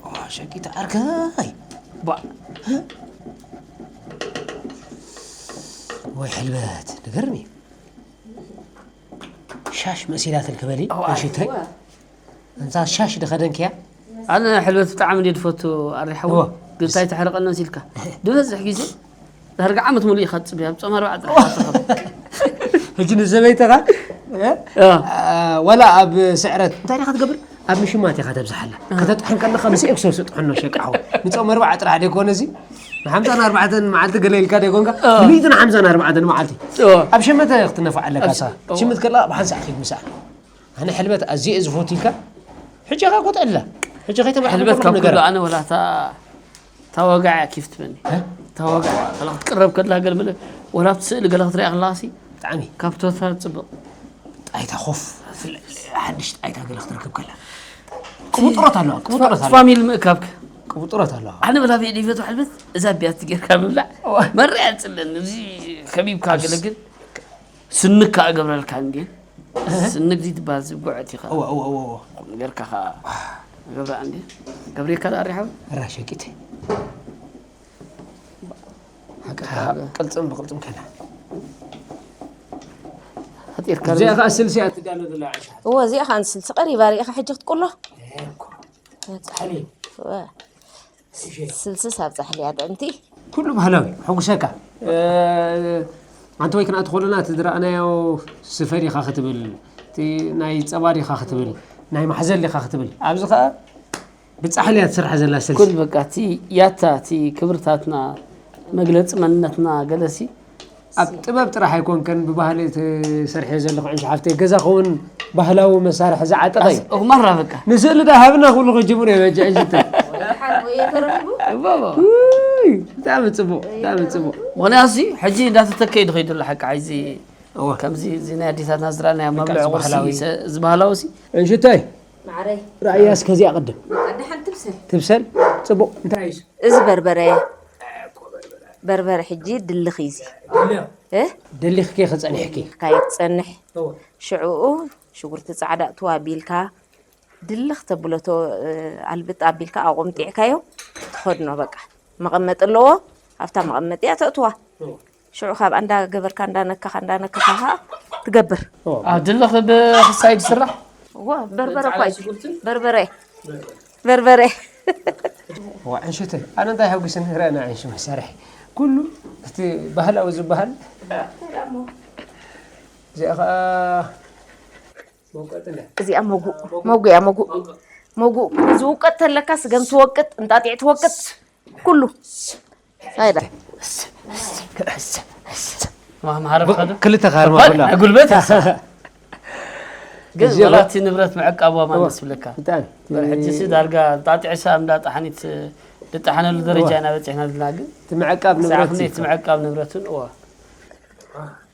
ዋ፣ ሸቂት ዓርከይ ባ ወይ ሕልበት ንገርኒ ሻሽ መሲላትል ክበሊ ሽተይ እንታ ሻሽ ድኸደንክያ ኣነ ሕልበት ብጣዕሚ እንዲ ድፈቱ ኣሪሓዎ እወ። ግንታይ ተሕርቀና ሲልካ ድበዝሕ ግዜ ዳርጋ ዓመት ሙሉእ ኢኻ ትፅብያ ኣብ ፆም ኣርባዕ ጥራሕ ትረኸብ ሕጂ ንዘበይተኻ ዋላ ኣብ ስዕረት እንታይ ዲኻ ትገብር ኣብ ምሽማት ኢኻ ተብዝሓላ ከተጥሕን ከለኻ ምስ ኤክሶ ስጥሕኖ ሸቃ ሓወይ ንፆም ኣርባዓ ጥራሕ ደይኮነ እዚ ንሓምሳን ኣርባዕተን መዓልቲ ገለ ኢልካ ደይኮንካ ንሚእትን ሓምሳን ኣርባዕተን መዓልቲ ኣብ ሸመተ ክትነፋዕ ኣለካ ሳ ሽምት ከለኻ ብሓንሳእ ኪድ ምሳእ ኣነ ሕልበት ኣዝየ ዝፈቱ ኢልካ ሕጂ ኻ ኮትዕላ ሕጂ ሕልበት ከይተመሓልከሎም ካብ ኩሉ ነገር ኣነ ወላ እታ እታ ዋጋ እያ ኪፍ ትበኒ እታ ዋጋ ከላ ክትቅረብ ከላ ገለ መለ ወላ ኣብቲ ስእሊ ገለ ክትሪኣ ከለኻ ሲ ብጣዕሚ ካብ ቶታል ፅብቕ ጣይታ ኮፍ ሓድሽ ጣይታ ገለ ክትረክብ ከላ ቅቡጥሮት ኣለዋ ቅቡጥሮት ኣለዋ ፋሚሊ ምእካብክ ቅብጥሮት ኣለዋ። ኣነ በላ ቤት ይፈቱ ሕልበት እዛ ቢያት ጌርካ ምብላዕ መራ ያጽለን እዚ ከቢብካ ገለግል ስንካ እገብረልካ እንዴ ስንግ ዚ ትባል ዝጉዐት ኢኻ እዋ እዋ እዋ እዋ። ጌርካ ኸ ገብራ እንዴ ገብሬካ ዳሪሓው ራ ሸቂተ። ሓቅኻ ቅልጽም ብቅልጽም ከና። ፈጢርካ እዚኣ ኸኣ ስልሲ እያ ትዳሎ ዘላ። እወ እዚኣ ከዓ ንስልሲ ቀሪባ ርኢኻ ሕጂ ክትቁሎ ጻሕሊ እወ፣ ስልሲ ሳብ ጻሕሊ እያ ጥዕምቲ። ኩሉ ባህላዊ ሕጉሰካ። ኣንቲ ወይ ክንኣቲ ከለና እቲ ዝረኣናዮ ስፈ ዲኻ ክትብል፣ እቲ ናይ ጸባ ዲኻ ክትብል፣ ናይ ማሕዘል ዲኻ ክትብል፣ ኣብዚ ኸኣ ብጻሕሊ እያ ትስራሕ ዘላ ስልሲ። ኩል በቃ እቲ ያታ እቲ ክብርታትና መግለፂ መንነትና ገለሲ ኣብ ጥበብ ጥራሕ ኣይኮንከን ብባህሊ ትሰርሕዮ ዘለኹ ዕንሹ ሓፍተይ። ገዛኹ እውን ባህላዊ መሳርሒ ዝዓጠቐ እዩ። ማራ በቃ ንስእሊ ዳ ሃብና ኩሉ ክጅምር እየ በጃ ዕንሽተ። ባባ ውይ፣ ብጣዕሚ ጽቡቕ፣ ብጣዕሚ ጽቡቕ። ምክንያቱ ሕጂ እንዳተተከ እዩ ዝኸይዱ ኣሎ ሓቂ ሓይዚ እወ። ከምዚ እዚ ናይ ኣዴታትና ዝረኣናዮ መብልዒ በቃ ቁርሲ ባህላዊ። ሰ- እዚ ባህላዊ ሲ ዕንሽተይ ማዕረይ ራእያ እስከዚኣ ቅድም ኣደ ሓንቲ ትብሰል። ትብሰል። ጽቡቕ እንታይ እዩ? እዚ በርበረ በርበረ ሕጂ ድልኽ እዩ እዚ እ ደሊኽኪ ክጸኒሕኪ። ካየት ትጸንሕ እወ። ሽዕኡ ሽጉርቲ ጻዕዳ እትዋ ኣቢልካ ድልኽ ተብሎ ቶ- ኣልብጥ ኣቢልካ ኣቆምጢዕካዮ ትኸድኖ በቃ መቐመጢ ኣለዎ ኣብታ መቐመጢ እያ ተእትዋ ሽዑ ካብ እንዳገበርካ እንዳነካኻ እንዳነካኻ ከዓ ትገብር ድልኽ ብክሳይድ ስራሕ እዎ በርበረ እኳ እዩ በርበረ በርበረ ዋ ዕንሽተ ኣነ እንታይ ሓጒስን ረእና ዕንሽ መሳርሒ ኩሉ እቲ ባህላዊ ዝበሃል እዚኣ ከዓ መውቀጥለ እዚኣ መጉእ መጉእ እያ መጉእ መጉእ ዝውቀጥ ተለካ ስገም ትወቅጥ እንጣጢዕ ትወቅጥ ኩሉ ኣይዳ ማህረብ ካዶ ክልተ ካርማ ባል ኩላ ናይ ጉልበት ግን እዚኣ- ወላቲ ንብረት ምዕቃብ ዋማ ደስ ብለካ ብጣዕሚ ሕጂ ሲ ዳርጋ ጣጢዕሳ እንዳ ጣሓኒት ዝጣሓነሉ ደረጃ ኢና በፂሕና ዘለና ግን እቲ ምዕቃብ ንብረት ሳዕክነት ምዕቃብ ንብረትን እዋ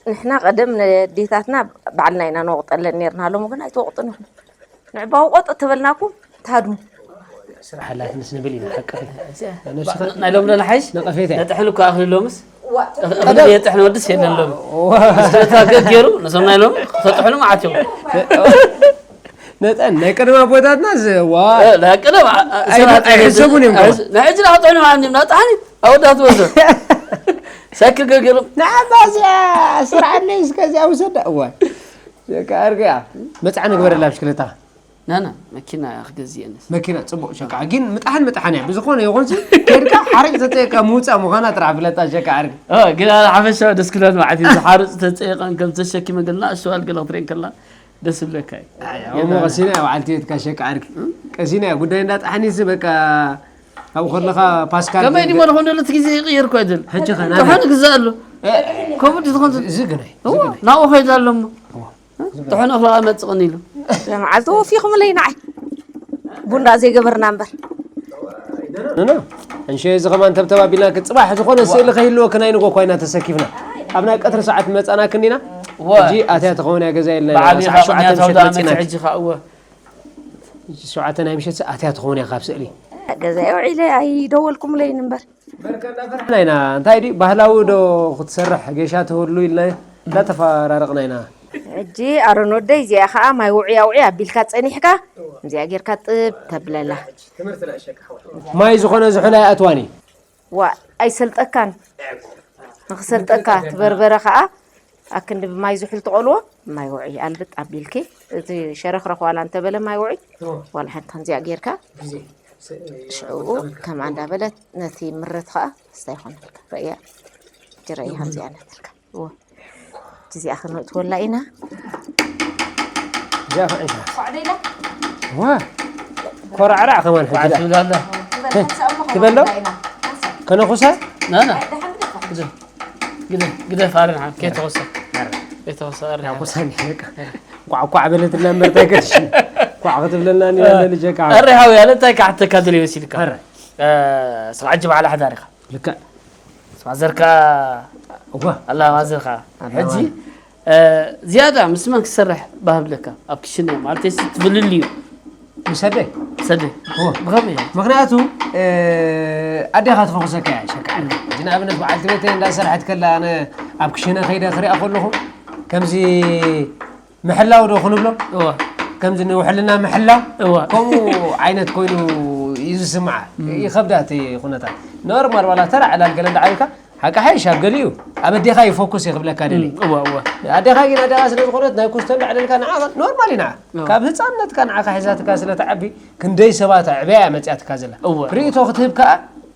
ንሕና ቀደም ነዴታትና ባዕልና ኢና ነወቕጠለን ነርና ሎሚ ግን ኣይተወቕጥን ኢኹም ንዕባዊ ቆጥ ተበልናኩም ትሃድሙ ሓላፍነት ንብል ኢና ሓቂ ናይ ሎም ዶ ንሓይሽ ነቐፌታ ነጥሕን እኮ ኣኽሊ ሎምስ እኽሊ የጥሕን ወድስ የለን ሎም ስታ ገግ ገይሩ ነዞም ናይ ሎም ተጥሕኑ መዓት እዮም ነጠን ናይ ቀደማ ቦታትና ዘዋ ናይ ቀደም ኣይሕሰቡን እዮም ከማ። ንሕጂ ናጥሕኑ ማለት እዮም ናጣሓኒ ኣወዳት ወዘ ሳይክል ገግ ገይሮም ንዓባ እዚኣ ስርዓለይ እስከ እዚኣ ውሰዳ እዋ ሸቃ ኣርገያ መፅዓ ንግበረላ ብሽክለታ ናና መኪና ክገዝእ እየ ነስ መኪና ፅቡቅ ሸቃ ግን ምጣሓን ምጣሓን እያ ብዝኾነ ይኹን ሲ ከድካ ሓረጭ ተፀየካ ምውፃእ ምዃና ጥራሕ ፍለጣ ሸቃ ኣርገ ኦ፣ ግን ኣነ ሓፈሻዊ ደስ ክብለኒ ማለት እዩ ዝሓርፅ ተፀየቀን ከም ተሸኪመ ገልና ኣሸዋል ገለ ክትሪኤን ከላ ደስ ዝብለካ እዩ እሞ ቀሲና እያ በዓልቲ ቤትካ ሸቃ ኣርገ ቀሲና እያ ጉዳይ እንዳጣሓኒሲ በቃ ኣብኡ ከለኻ ፓስካል ከመይ ድሞ ንኾን ደሎ እቲ ግዜ ይቕየር እኳ ይደል ሕጂ ኸ ጥሑን ግዛእ ኣሎ ከምኡ ዝኾን እዚ ግናይ ናብኡ ከይዳ ኣሎ እሞ ጥሑን ኣኽላቕ መፅቕን ኢሉ መዓልቲ ወፊኹምለይ ንዓይ ቡንዳ ዘይገበርና እምበር ኖ እንሸ እዚ ከማን ተብተብ ኣቢልና ክፅባሕ ዝኾነ ስእሊ ከይህልወ ክናይ ንጎ ኮይና ተሰኪፍና ኣብ ናይ ቀትሪ ሰዓት መፃና ክንዲና ሕጂ ኣትያ ተኸውን እያ ገዛ የለን ብዓብዪ ሰዓት ካብ ሸውዓተ ቅንያት ምሸት ኣውዳመት መፂና ሕጂ ከዓ እወ ሸውዓተ ናይ ምሸት ኣትያ ትኸውን እያ ካብ ስእሊ ገዛ ውዒለ ኣይደወልኩምለይን እምበር ኢና ኢና እንታይ ድዩ ባህላዊ ዶ ክትሰርሕ ጌሻ ትህሉ ኢልና እንዳተፈራረቕና ኢና ሕጂ ኣሮን ወደይ እዚኣ ከዓ ማይ ውዑይ ኣውዑይ ኣቢልካ ፀኒሕካ እዚኣ ጌርካ ጥብ ተብለላ ማይ ዝኾነ ዝሑል ኣይኣትዋን እዩ ዋ ኣይሰልጠካን ንክሰልጠካ ትበርበረ ከዓ ኣክንዲ ብማይ ዝሑል ትቆልዎ ማይ ውዑይ ኣልብጥ ኣቢልኪ እቲ ሸረኽረኽ ዋላ እንተበለ ማይ ውዑይ ዋላ ሓንቲ ከምዚኣ ጌርካ ሽዕኡ ከምኣ እንዳበለት ነቲ ምረት ከዓ ስታይ ይኾነልካ ረእያ ጅረይ ከምዚኣ ነትልካ እዎ እዚኣ ክነእትወላ ኢና እዚኣ ከዓ ኢኻ ዋ ኮራዕራዕ ከማን ሕጂ በዓል ደኣ። ትብል ኣላ ትበሎ ከነኹሳ ናና ግደፍ ግደፍ ኣረን ሓ ከይተወሰ ከይተወሰ ኣረ ኮሳኒ በቃ ቋዕ ቋዕ በለትና እምበር እንታይ ገድሽ ቋዕ ክትብለና ንያለ ልጀካ ኣረ ሓው ያለ እንታይ ካሕተካ ደልዩ መሲልካ ኣረ ስራዕ እጅ በዓል ሓዳር ኢኻ ልክዕ ማዘርካ እዋ ኣላ ማዘርካ ሕጂ ዝያዳ ምስ መን ክሰርሕ ባህብለካ ኣብ ክሽነ ማለት ሲ ትብልልዩ ምሰደይ ሰደ እወ። ብኸመይ እያ? ምኽንያቱ፣ እ፣ ኣዴኻ ትፈኹሰካ እያ፣ ሸቃ። ሕጂ ንኣብነት በዓልቲ ቤተይ እንዳሰርሐት ከላ ኣነ ኣብ ክሽነ ከይደ ክሪኣ ከለኹ ከምዚ ምሕላው ዶ ክንብሎ? እወ። ከምዚ ንውሕልና ምሕላው? እወ። ከምኡ ዓይነት ኮይኑ እዩ ዝስምዓ። እም። ይኸብዳ እቲ ኩነታት። ኖርማል ዋላ ተራ ዕላል ገለ እንዳዓልካ ሓቂ ሓይሽ ኣብ ገሊኡ ኣብ ኣዴኻ እዩ ፎኩስ እዩ ክብለካ ደሊ። እም፣ እወ፣ እወ። ኣዴኻ ግን ኣዴኻ ስለ ዝኾነት ናይ ኩስቶ እንዳዕለልካ ንዓኻ ኖርማል እዩ ንዓ። እወ። ካብ ህፃንነትካ ንዓኻ ሒዛትካ ስለ ትዓቢ ክንደይ ሰባት ኣዕብያ እያ መፅያትካ ዘላ። እወ። ርእይቶ ክትህብ ከኣ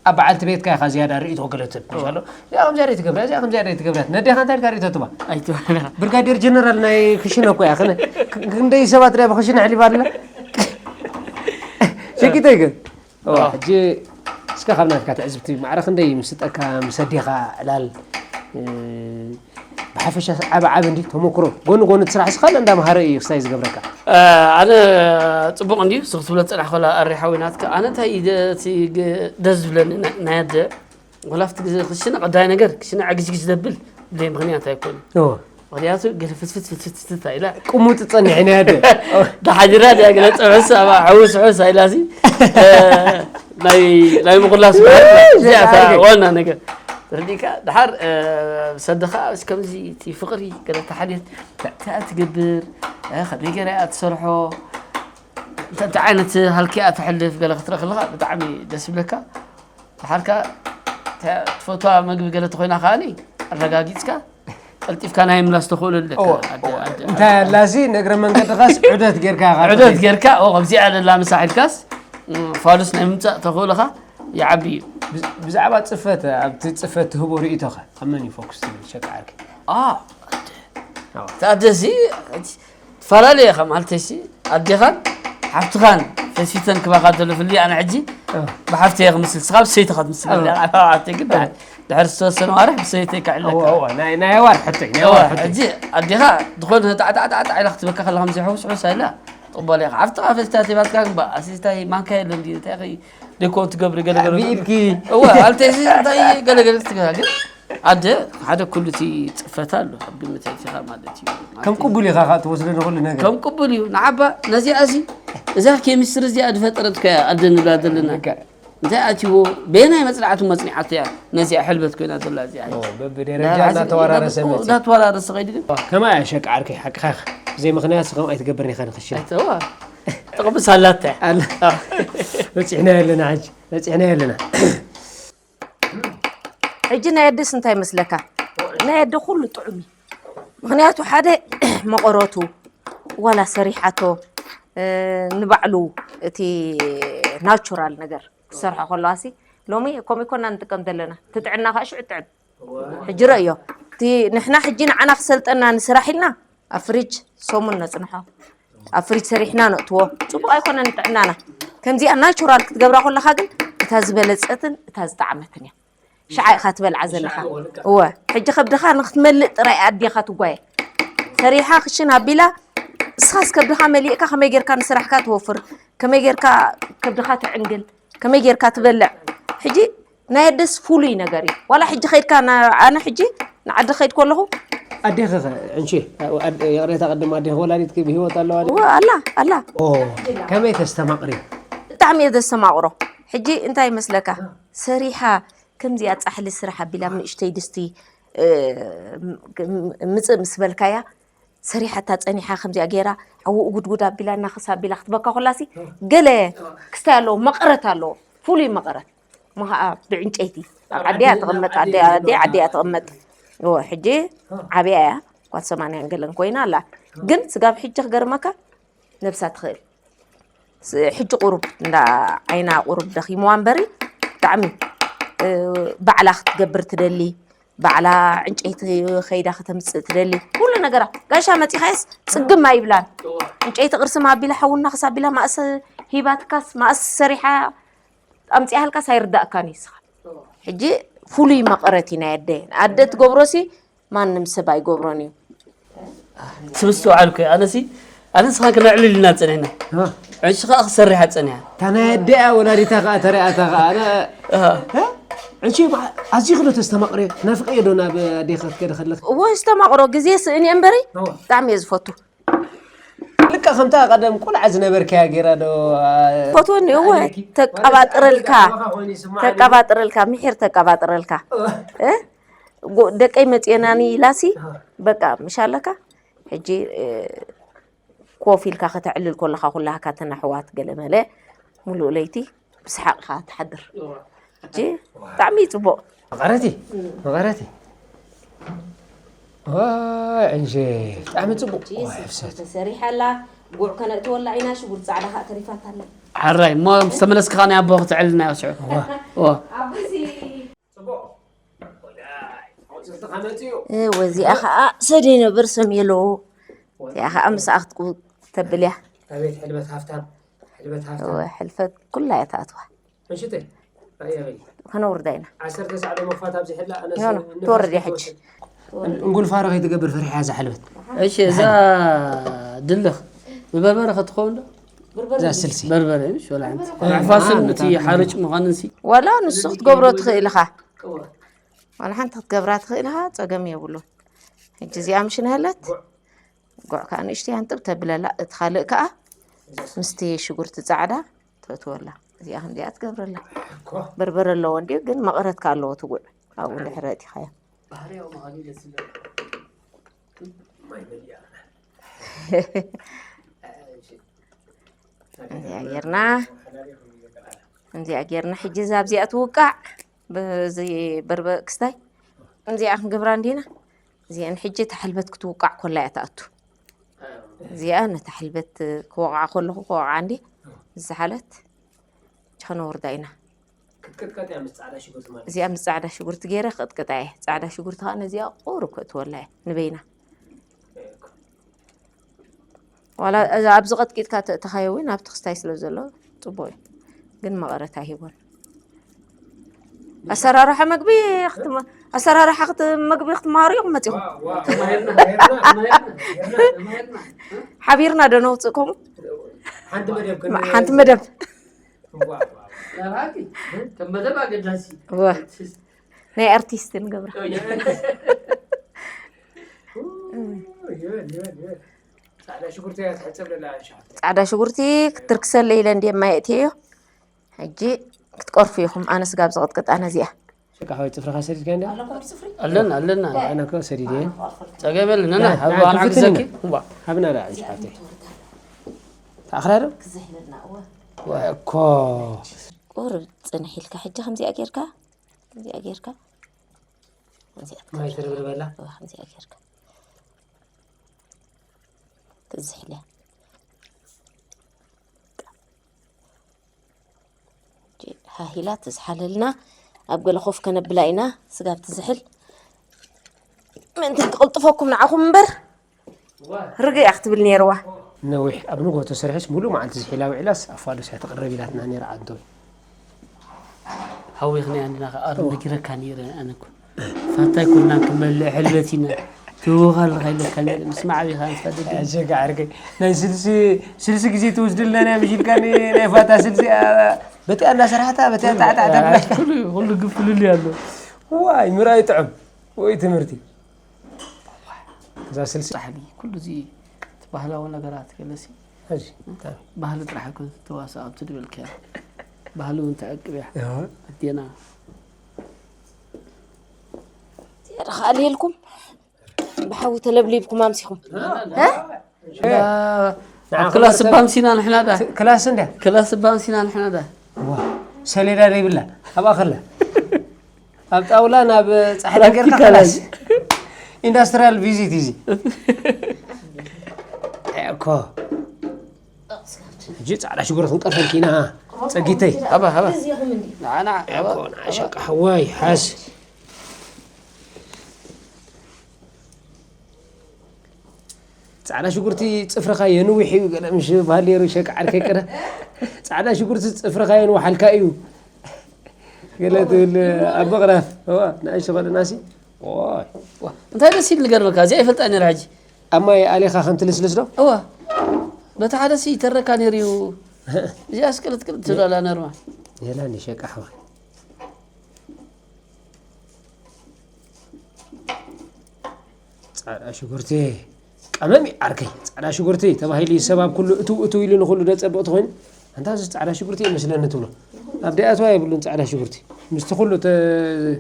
ኣብ በዓልቲ ቤትካ ኢኻ ዝያዳ ርእይቶ ገለ ትህብ። እወ። ምሻሎ? እዚኣ ከምዚኣ ደይ ትገብራ፣ እዚኣ ከምዚኣ ደይ ትገብራ። ነዴኻ እንታይ ኢልካ ርእይቶ ትባ? ኣይትበላ። ብርጋዴር ጀነራል ናይ ክሽነ እኮ እያ። ክነ-፣ ክ-፣ ክንደይ ሰባት ሪኣ ብክሽነ ኣሕሊፋ ኣላ? ሸኪተይ ግን? እዋ፣ እዋ። ሕጂ እስከ ካብ ናትካ ትዕዝብቲ ማዕረ ክንደይ ምስ ጠካ ምስ ኣዴኻ ዕላል፣ እ፣ ብሓፈሻ ዓቢ ዓቢ እንዲ ተመክሮ ጎኒ ጎኒ እቲ ስራሕ እስኻ እንዳ መሃረ እዩ ክስታይ ዝገብረካ። እ፣ ኣነ ጽቡቕ እንድዩ፣ እዚ ክትብሎ ዝጸናሕኮ ኣሪ ሓወይ ናትካ፣ ኣነ እንታይ እዩ ደ-፣ እቲ ግ-፣ ደስ ዝብለኒ ና-፣ ናይ ኣደ ወላ ኣብቲ ግዜ ክሽነ ቀዳይ ነገር ክሽነ ዕግጅግጅ ዘብል ብዘይ ምኽንያት ኣይኮነን። እዎ። ምኽንያቱ ገለ ፍትፍት ፍትፍት ፍትፍት ኣይላ። ቅሙጥ ጸኒሐ ናይ ኣደ። ተሓዲራ ድያ ገለ ጽሑስ ኣብ ሕውስ ሕውስ ኣይላሲ። እ፣ ናይ፣ ናይ ምኹላስ ባህሪ እዚኣ እታ ዋና ነገር። ተረዲእካ? ድሓር፣ እ፣ ሰደኻ ከምዚ እቲ ፍቕሪ ገለ ተሓልየት እንታይ ትገብር፣ እ፣ ከመይ ገይራ እያ ትሰርሖ፣ እንታይ፣ እንታይ ዓይነት ሃልኪ እያ ተሕልፍ ገለ ክትርኢ ከለኻ ብጣዕሚ ደስ ይብለካ። ድሓር ከኣ እታ ትፈትዋ መግቢ ገለ ተኾይና ከኣኒ ኣረጋጊጽካ ቀልጢፍካ ናይ ምላስ ተኽእሎ ኣለካ። እወ፣ ኣደ-፣ እወ። ኣደ-፣ እንታይ ኣላሲ ንእግረ መንገድኻስ ዑደት ጌርካ ኢኻ ዑደት ትኸይድ። ጌርካ፣ ኦ፣ ከምዚኣ ደላ ምሳሕ ኢልካስ፣ ም፣ ፋሉስ ናይ ምምጻእ ተኽእሎኻ ይዓቢ እዩ። ብዝ-፣ ብዛዕባ ጽፈት፣ ኣብቲ ጽፈት ትህቦ ርእይቶኸ? ኣብ መን እዩ ፎኩስ ትብል? ሸቃ ዓርኪ። ኣ፣ ኣደ። ኣዋ። እታ ኣደሲ፣ እቲ ትፈላለየ ኢኻ ማለተይሲ፣ ኣዴኻን ሓፍትኻን ፈትፊተን ክባኻ ዘሎ ፍልልይ ኣነ ሕጂ እ። ብሓፍተይ እየ ክምስል፣ ንስኻ ብሰይትኻ ትምስል እ። ኣለኻ። ኣሕዋተይ ግን እ። ድሓር፣ ድሕሪ ዝተወሰነ ዋርሕ ብሰይተይ ከዕለካ። እወ፣ እወ፣ ናይ፣ ናይ ኣዋር ሕቶይ፣ ናይ ኣወ፣ ኣዋር ሕቶይ። ሕጂ ኣዴኻ ዝኾነ ጣዕ፣ ጣዕ፣ ጣዕ፣ ጣዕ ኢላ ክትበካ ከላ ከምዚ ሕውስ፣ ሕውስ ኣይላ ትቕበል ኢኻ። ሓፍትኻ ፈትፊታ ተይባትካ ግን፣ ባ፣ ኣሲስታይ ማንካ የለን ድዩ? እንታይ ኢኺ ደኮ ትገብሪ ገለ ገለ? ብኢድኪ። እወ፣ ኣልተይሲ እንታይ ገለ ገለ ክትገብራ ግን ኣደ ሓደ ኩሉ እቲ ጽፈት ኣሎ፣ ኣብ ግምት ኣእቲኻ ማለት እዩ። ከም ቅቡል ኢኻ ኻኣ ትወስዶ ንኹሉ ነገር። ከም ቅቡል እዩ። ንዓባ ነዚኣ እዚ፣ እዛ ኬሚስትሪ እዚኣ ዝፈጠረት እኮ እያ ኣደ ንብላ ዘለና። ልክዕ። እንታይ ኣትይዎ፣ በየናይ መጽናዕቲ መጽኒዓቶ እያ ነዚኣ ሕልበት ኮይና ዘላ እዚኣ? ኦ፣ በብደረጃ ዳርሓ እናተወራረሰ በብኡ መጽእ። እናተወራረሰ ኸይዱ ግን። ከማይ እያ ሸቃ ዓርከይ፣ ሓቅኻ ኢኻ። ብዘይ ምኽንያት ከምኡ ኣይትገብርን ኢኻ ንኽሽነ። ኣይተዋ። ጥቕምስ ኣላታ እያ። ኣላ። ኣዎ። በጺሕናዮ ኣለና ሕጂ። በጺሕናዮ ኣለና። ሕጂ ናይ ኣደስ እንታይ ይመስለካ? ናይ ኣደ ኩሉ ጥዑም እዩ። ምኽንያቱ ሓደ መቐረቱ ዋላ ሰሪሓቶ፣ እ፣ ንባዕሉ እቲ ናቹራል ነገር ክሰርሖ ከለዋሲ፣ ሎሚ ከምኡ ይኮና ንጥቀም ዘለና። እቲ ጥዕና ከዓ ሽዑ ጥዕም። ሕጂ ረእዮ። እቲ ንሕና ሕጂ ንዓና ክሰልጠና ንስራሕ ኢልና ኣብ ፍሪጅ ሰሙን ነጽንሖ። ኣብ ፍሪጅ ሰሪሕና ነእትዎ። ጽቡቕ ኣይኮነን ንጥዕናና። ከምዚኣ ናቹራል ክትገብራ ከለኻ ግን እታ ዝበለጸትን እታ ዝጠዓመትን እያ። ሽዓ ኢኻ ትበልዓ ዘለኻ። እወ፣ ሕጂ ከብድኻ ንክትመልእ ጥራይ ኣዴኻ ትጓየ። ሰሪሓ ክሽን ኣቢላ፣ እስኻስ ከብድኻ መሊእካ ከመይ ጌርካ ንስራሕካ ትወፍር? ከመይ ጌርካ ከብድኻ ትዕንግል? ከመይ ጌርካ ትበልዕ? ሕጂ ናይ ኣደስ ፍሉይ ነገር እዩ። ዋላ ሕጂ ኸይድካ ና-፣ ኣነ ሕጂ ንዓዲ ኸይድ ከለኹ ኣዴኺ ኸ፣ ዕንቺ፣ ኣደ-፣ ይቕሬታ፣ ቅድም ኣዴኺ ወላዲትኪ ብህይወት ኣለዋ ድዩ? እወ፣ ኣላ፣ ኣላ። ኦ፣ ከመይ ተስተማቕሪ? ብጣዕሚ እየ ዘስተማቕሮ። ሕጂ እንታይ ይመስለካ? ሰሪሓ ከምዚኣ ጻሕሊ ስራሕ ኣቢላ ኣብ ንእሽተይ ድስቲ፣ እ፣ ም-፣ ምጽእ ምስ በልካያ፣ ሰሪሓታ ጸኒሓ ከምዚኣ ገይራ፣ ሓዊ እጉድጉድ ኣቢላ፣ እናኸስ ኣቢላ ክትበካ ኮላሲ፣ ገለ ክስታይ ኣለዎ፣ መቐረት ኣለዎ፣ ፍሉይ መቐረት። እሞ ኸዓ ብዕንጨይቲ፣ ኣብ ዓዲ እያ ትቕመጥ፣ ዓዲ፣ ዓዲ፣ ዓዲ እያ ትቕመጥ። እወ፣ ሕጂ ዓብያ እያ፣ ኳት ሰማንያን ገለን ኮይና ኣላ። ግን ስጋብ ሕጂ ክገርመካ፣ ነብሳ ትኽእል። ስ-፣ ሕጂ ቁሩብ እንዳ ዓይና ቁሩብ ደኺምዋ እምበሪ፣ ብጣዕሚ፣ እ፣ ባዕላ ክትገብር ትደሊ፣ ባዕላ ዕንጨይቲ ኸይዳ ከተምጽእ ትደሊ፣ ኩሉ ነገራ። ጋሻ መጺኻየስ ጽግም ኣይብላን። ዕንጨይቲ ቅርስም ኣቢላ፣ ሓዊ እናኸስ ኣቢላ፣ ማእስ ሂባትካስ፣ ማእስ ሰሪሓ ኣምጺኣልካስ ኣይርዳእካን እዩ ንስኻ። ሕጂ ፍሉይ መቐረት እዩ ናይ ኣደ። ኣደ ትገብሮሲ ማንም ሰብ ኣይገብሮን እዩ። ስምስተውዓልኩ እየ። ኣነሲ፣ ኣነ ንስኻ ክነዕልል ኢና ጸኒሕና። እ። ዕንሺ ኸኣ ክሰርሕ እያ ጸኒሓ። እታ ናይ ኣደኣ ወላዲታ ኸኣ ተሪኣታ ኸኣ፣ ኣነ፣ እ። እ? ዕንሺ፣ ኣዝዩ ክዶ ተስተማቕርዮ? ናፍቕዮ ዶ ናብ ኣዴኻ ክትከዲ ከለኺ? እወ፣ ዝተማቕሮ ግዜ ስእን እየ እምበሪ፣ እወ። ብጣዕሚ እየ ዝፈቱ። ልክዕ ከምታ ቀደም ቆልዓ ዝነበርካያ ጌራ ዶ? አ፣ ፈትወኒ እወ። ኣለኪ? ተቀባጥረልካ ማለት ኣባኻ ኮይኑ ይስማዓኒ። ተቀባጥረልካ ምሒር ተቀባጥረልካ እ? ጎ- ደቀይ መፅየናኒ ኢላሲ በቃ ምሽ ኣለካ ሕጂ እ፣ ኮፍ ኢልካ ከተዕልል ከለካ ኩላካ ተናሕዋት ገለ መለ ሙሉእ ለይቲ ብስሓቅካ ትሓድር። ሕጂ ብጣዕሚ እዩ ፅቡቅ። መቐረቲ መቐረቲ። ዋይ ዕንሸ ብጣዕሚ ፅቡቅ። ዋይ ሕፍሰት። ተሰሪሓ ኣላ። ጉዕ ከነእትወላ ኢና። ሽጉርቲ ፃዕዳ ከዓ ተሪፋታ ኣላ። ሓራይ እሞ ምስ ተመለስካ ናይ ኣቦ ክትዕልና ዮ ስዑ ዋ ኣቦዚ ኣውፅእትኻ መፅኡ። ወዚኣ ከዓ ሰደይ ነበር ሰም የለዎ። እዚኣ ከዓ ምስኣ ክትቁ ተብል እያ። ኣቤት ሕልበት ሃፍታም፣ ሕልበት ሃፍታም። እወ፣ ሕልፈት ኩላ እያ ትኣትዋ። ምሽተይ ራእያ በይ። ከነውርዳ ኢና። ዓሰርተ ሳዕ ዶ መኽፋት ኣብዚ ሕላ ኣነስ ኖ፣ ኖ፣ ንፋስ ትወርድ እያ ክትወስድ። ሕጂ። እንጉልፋሮ ከይትገብር ፈሪሓ እያ እዛ ሕልበት። እሺ እዛ ድልኽ ብበርበረ ክትኸውን ዶ? እዛ ስልሲ። በርበረ እዩ ሾላ ሓንቲ። ምሕፋስን እቲ ሓርጭ ምዃንን ሲ ዋላ ንሱ ክትገብሮ ትኽእል ኢኻ። ዋላ ሓንቲ ክትገብራ ትኽእል ኢኻ፣ ፀገም የብሉን። ሕጂ እዚኣ ምሽ ንሃለት ጉዕ ከዓ ንእሽተይ ኣንጥብ ተብለላ፣ እቲ ካልእ ከዓ ምስቲ ሽጉርቲ ፃዕዳ ተእትወላ። እዚኣ ከምዚኣ ትገብረላ። በርበረ ኣለዎ እንዲ ግን መቐረትካ ኣለዎ እቲ ጉዕ ኣብኡ እንድሕር ኣእቲኻዮ። ባህርያዊ ምዃኑ ደስ ዝብል። ማይ መሊኣ። እዚኣ ጌርና እዚኣ ጌርና ሕጂ እዛ ኣብዚኣ ትውቃዕ። በዚ በርበ ክስታይ እዚኣ ክንገብራ እንዲና። እዚኣን ሕጂ እታ ሕልበት ክትውቃዕ ኮላ እያ ትኣቱ። እዚኣ ነታ ሕልበት ክወቕዓ ከለኹ ክወቕዓ እንዲ ዝሓለት ቻ ነወርዳ ኢና። ክትቅጥቀጥ እያ ምስ ፃዕዳ ሽጉርቲ ማለት። እዚኣ ምስ ፃዕዳ ሽጉርቲ ገይረ ክቅጥቅጣ እየ። ፃዕዳ ሽጉርቲ ከዓ ነዚኣ ቁሩብ ከእትወላ እየ ንበይና። ዋላ እዛ ኣብዚ ቀጥቂጥካ ተእተኻዮ እውን ኣብቲ ክስታይ ስለ ዘሎ ፅቡቅ እዩ። ግን መቐረት ኣይሂቦን። ኣሰራርሓ መግቢ ክትመ- ኣሰራርሓ ክት- መግቢ ክትመሃሩ ኢኹም መፂኹም። ሓቢርና ዶ ነውፅእ ከምኡ? ሓንቲ መደብ ግን ሓንቲ መደብ ዋ፣ ዋ። ናይ ብሓቂ ከም መደብ ኣገዳሲ እወ። ናይ ኣርቲስት ንገብራ። ይበል፣ ይበል፣ ይበል። ፃዕዳ ሽጉርቲ እያ ትሕፀብ ደላ ሻ። ፃዕዳ ሽጉርቲ ክትርክሰለ ኢለ እንደ ማየት እዮ። ሕጂ ክትቆርፉ ኢኹም። ኣነ ስጋብ ዝቕጥቅጥ ኣነ እዚኣ ሸቃ ሓወይ ፅፍርኻ ሰዲድካ እንዳ ኣለና ኣለና ኣነ እኮ ሰዲድ እየ። ጸገም የለን። ና፣ ናብ ና፣ በዓል ክፍትኒ ዓግዘኪ ና። ዋእ፣ ሃብና ዳ፣ ኣንቺ ሓፍተይ። ተኣኽላ ዶ? ወ-፣ እኮ። ቁሩብ ጽንሕ ኢልካ ሕጂ ከምዚኣ ጌርካ፣ ከምዚኣ ጌርካ፣ ከምዚኣ ማይ ትርብርበላ። እዋ፣ ከምዚኣ ጌርካ። ትዝሕለ። ሃሂላ ትዝሓለልና። ኣብ ገለ ኮፍ ከነብላ ኢና፣ ስጋብ ትዝሕል። ምእንቲ ክቕልጥፈኩም ንዓኹም እምበር፣ ርግእ እያ ክትብል ነይርዋ። ነዊሕ ኣብ ንግሆ ተሰሪሑስ ሙሉእ መዓልቲ ዝሒላ ውዒላስ ኣፋሉስ እያ ትቕረብ ኢላትና ነይራ ዓዶይ። ሓዊኽና እንዲና ከኣ ነጊረካ ነይረ ኣነ እኮ። ፋታ ኣይኮንናን ክንበልዕ ሕልበት ኢና። ትውኻል ኢኻ ኢለካ ነይረ። ምስ መዓቢኻ ንፋደግ። ኣጀጋ ዓርከይ ናይ ስልሲ ስልሲ ግዜ ትወስድልና ናይ ምሽልካ ናይ ፋታ ስልሲ በቲኣ እናሰራሕታ በቲኣ ጣዕጣዕ ተብላ። ኩሉ ኩሉ ግፍልል ኣሎ። ዋይ ምርኣይ ጥዑም ወይ ትምህርቲ እዛ ስልሲ ጣዕሚ ኩሉ እዚ እቲ ባህላዊ ነገራት ገለሲ ሕጂ ባህሊ ጥራሕ እኮ ተዋሳእ ኣብቲ ድበልካዮ ባህሊ እውን ተዕቅብ እያ ኣዴና ድኻ ኣልየልኩም ብሓዊ ተለብሊብኩም ኣምሲኹም። ኣብ ክላስ እባ ኣምሲና ንሕና ዳ ክላስ እንድያ ክላስ እባ ኣምሲና ንሕና ዳ ዋ ሰሌዳ ዘይብላ ኣብኣ ከላ ኣብ ጣውላ ናብ ጻሕሊ ጌርካ ፕራክቲካል ክላስ ኢንዳስትሪያል ቪዚት እዚ እኮ ሕጂ ጻዕዳ ሽጉሪ ክንቀርፈልኪ ኢና ጸጊተይ ሃባ ሃባ ንዓና ሃባ ሸቃ ሓዋይ ሓስ ጻዕዳ ሽጉርቲ ጽፍርኻ የንዊሕ እዩ ገለ ምሽ በሃል ነይሩ ሸቃ ዓርከይ ቅረ ጻዕዳ ሽጉርቲ ጽፍርኻ የንውሓልካ እዩ ገለ ትብል ኣቦ ቅራፍ እዋ ንኣሽቱ ከለናሲ ዋይ እንታይ ደስ ኢል ንገርመካ እዚኣ ይፈልጣ ነይረ ሕጂ ኣብ ማይ ኣሊኻ ከም ትልስልስ ዶ እዋ በቲ ሓደ ሲ ይተረካ ነይሩ እዩ እዚኣ ስቅልጥቅልጥ ትብላላ ነርማ የላ ንሸቃ ሓዋይ ጻዕዳ ሽጉርቲ ቀመም እዩ ዓርከይ። ጻዕዳ ሽጉርቲ ተባሂሉ እዩ ሰብ ኣብ ኩሉ እትው እትው ኢሉ ንኹሉ ደጸብቕ ትኾይኑ። ኣንታ እዚ ጻዕዳ ሽጉርቲ ይመስለኒ ትብሎ። ኣብ ደኣትዋ የብሉን ጻዕዳ ሽጉርቲ። ምስቲ ኩሉ ተ-፣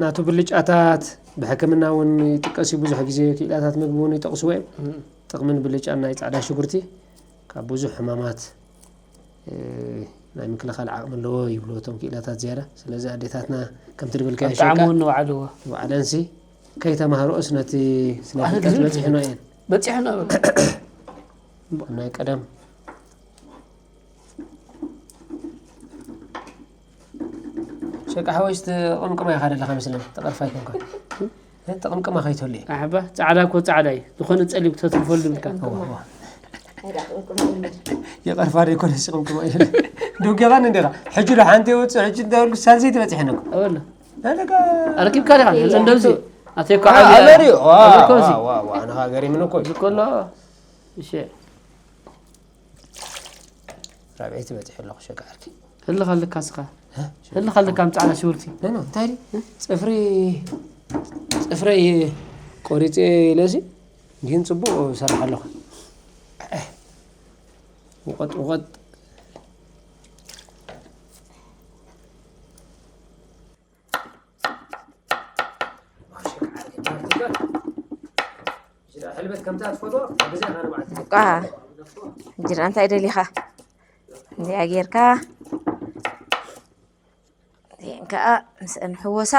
ናቱ ብልጫታት ብሕክምና እውን ይጥቀስ እዩ። ብዙሕ ግዜ ክኢላታት ምግቢ እውን ይጠቕስዎ እዮም። ጥቕምን ብልጫን ናይ ጻዕዳ ሽጉርቲ ካብ ብዙሕ ሕማማት፣ እ፣ ናይ ምክልኻል ዓቕሚ ኣለዎ ይብሉ እቶም ክኢላታት ዝያዳ። ስለዚ ኣዴታትና ከምቲ ድበልካዮ ኣብ ጣዕሙ ሸቃ እውን ንባዕልዎ። ንባዕለንሲ ከይተማህርኦስ ነቲ ስነ ኣነ ፍልጠት ግርም በጺሕኖ እየን። በጺሕኖ። ናይ ቀደም ሸቃ ሓወሽ ትቕምቅማ ኢኻ ደለኻ መስለኒ፣ ተቐርፋ ኣይኮንካን። እ፣ ትቕምቅማ ከይትህሉ እየ። ኣሕባ፣ ጻዕዳ እኮ ጻዕዳ እዩ። ዝኾነ ጸሊም ክተትርፈሉ ይብልካ። እዋ፣ እዋ። ኣይዳ ቅምቅም እምበር። የቐርፋ ዶ ይኮነስ ይቕምቅማ ይብል። ደው ገባን እንዴ ኢኻ? ሕጂ ዶ ሓንቲ የውጽእ፣ ሕጂ እንዳበልኩ ሳልሰይቲ በጺሐን እኮ። ኣበሎ። ኣለካ። ኣረኪብካ ዲኻ? እዛ እንደምሲ። ኣቴኮ ዋ፣ ዓብያ። ኣበሪ፣ ዋ፣ ኣበርኮ ዋ፣ እዚ። ዋ፣ ዋ፣ ንኻ ገሪምን እኮ እዩ። እዚ ከሎ፣ እሺ። ራብዐይቲ በጺሐ ኣለኹ፣ ሸቃ ዓርኪ። ህልኽ ኣለካ እስኻ። እ? ህልኽ ኣለካ፣ ኣብ ጻዕዳ ሽጉርቲ። ኖ፣ ኖ፣ እንታይ ድዩ? ጽፍሪ፣ ጽፍረይ ቆሪጸ ኢለሲ፣ ግን ጽቡቕ እሰርሕ ኣለኹ። ውቐጥ፣ ውቐጥ። ሕልበት ከምታ ትፈትዎ፣ ኣብ ግዜ ኣርባዕተ። ቃ፣ እንጀራ እንታይ ደሊኻ? እንዲኣ ጌርካ፣ እዚአን ከኣ ምስአን ሕወሳ።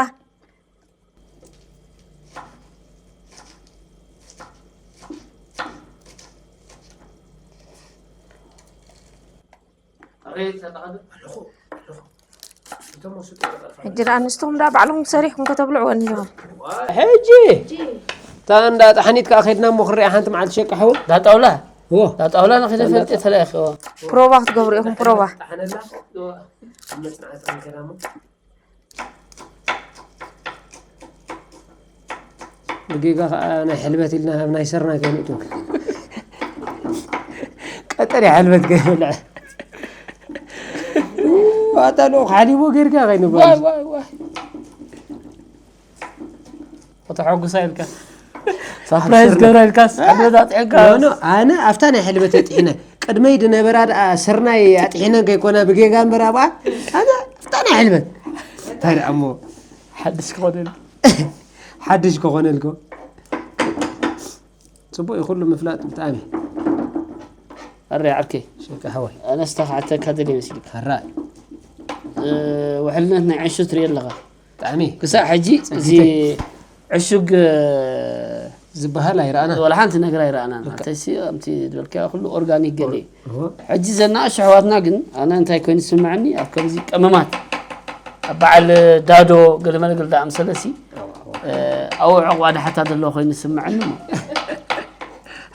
ሕጂ ደኣ ንስኹም ደኣ ባዕልኹም ሰሪሕኩም ከተብልዕወኒ ኢኹም። ሕጂ እታ እንዳ ጣሕኒት ከኣ ከድና እሞ ክሪኣ ሓንቲ መዓልቲ ሸቃ ሓወይ። ዳጣውላ? እዎ። ዳጣውላ ንኺደ ፈልጥ ተለኣኺዎ። ፕሮባ ክትገብሩ ኢኹም፣ ፕሮባ። ብጌጋ ከኣ ናይ ሕልበት ኢልና ኣብ ናይ ሰርናይ ከይንእቱ። ቀጠርያ ሕልበት ከይበልዐ። ኣታ ልኡኽ ሓሊቦ ጌርካ ከይንበል። ዋይ፣ ዋይ፣ ዋይ። ከተሐጉሳ ኢልካ። ሳፕራይዝ ገብራ ኢልካስ፣ ሕልበት ኣጥዒካ። ኖ፣ ኖ፣ ኣነ ኣብታ ናይ ሕልበት ኣጥሒነ። ቅድመይ ድነበራ ደኣ ስርናይ ኣጥሒነ ከይኮና ብጌጋ እምበር ኣብኣ፣ ኣነ ኣብታ ናይ ሕልበት። እንታይ ደኣ እሞ? ሓድሽ ክኾነልኩ። ሓድሽ ክኾነልኩ። ጽቡቕ እዩ ኩሉ ምፍላጥ ብጣዕሚ። ኣረ ዓርከይ። ሸቃ ሓወይ። ኣነስ ተኻዕተካ ደልየ መሲልካ። ሕራይ። እ፣ ውሕልነት ናይ ዕሹ ትርኢ ኣለኻ። ብጣዕሚ። ክሳዕ ሕጂ እዚ ጸጊተ። ዕሹግ፣ እ፣ ዝበሃል ኣይረኣና። ወላ ሓንቲ ነገር ኣይረኣናን። ልክዕ። ኣንተሲ፣ ከምቲ ዝበልካዮ ኩሉ ኦርጋኒክ ገለ እዩ። እዎ። ሕጂ ዘናእሹ ኣሕዋትና ግን፣ ኣነ እንታይ ኮይኑ ዝስምዐኒ፣ ኣብ ከምዚ ቀመማት፣ ኣብ በዓል ዳዶ፣ ገለ መለ ገለ ዝኣምሰለሲ፣ እዎ፣ እዎ። እ፣ ኣብኡ ዕቑባ ድሓታ ዘለዎ ኮይኑ ዝስምዐኒ እሞ።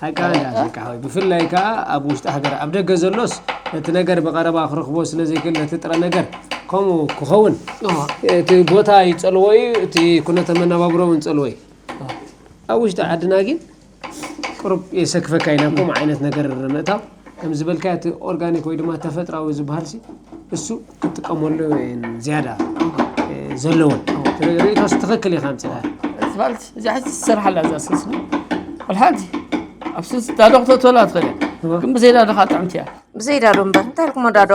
ሓቃ እንዳ ሓቃ ሓወይ። ብፍላይ ከኣ ኣብ ውሽጢ ሃገር፣ ኣብ ደገ ዘሎስ ነቲ ነገር ብቐረባ ክረኽቦ ስለ ዘይክእል፣ ነቲ ጥረ ነገር ከምኡ ክኸውን እዎ። እቲ ቦታ ይጸልዎ እዩ፣ እቲ ኩነተ መነባብሮ እውን ጸልዎ እዩ። እዎ። ኣብ ውሽጢ ዓድና ግን ቁሩብ የሰክፈካ ኢና፣ ከምኡ ዓይነት ነገር ምእታው። ከም ዝበልካዮ እቲ ኦርጋኒክ ወይ ድማ ተፈጥራዊ ዝበሃልሲ እሱ ክትጥቀመሉ እየን ዝያዳ፣ እ፣ ዘለወን። ርኢቶስ ትኽክል ኢኻ ኣምጺእካ። ማለት እዚኣ ሕጂ ትሰርሓላ እዛ ስልሲ። ወላ ሓንቲ ኣብ ስልሲ ዳዶ ክተእትወላ ትኽእል እያ። እወ። ግን ብዘይ ዳዶ ከዓ ጥዕምቲ እያ። ብዘይ ዳዶ እምበር፣ እንታይ ኢልኩሞ ዳዶ?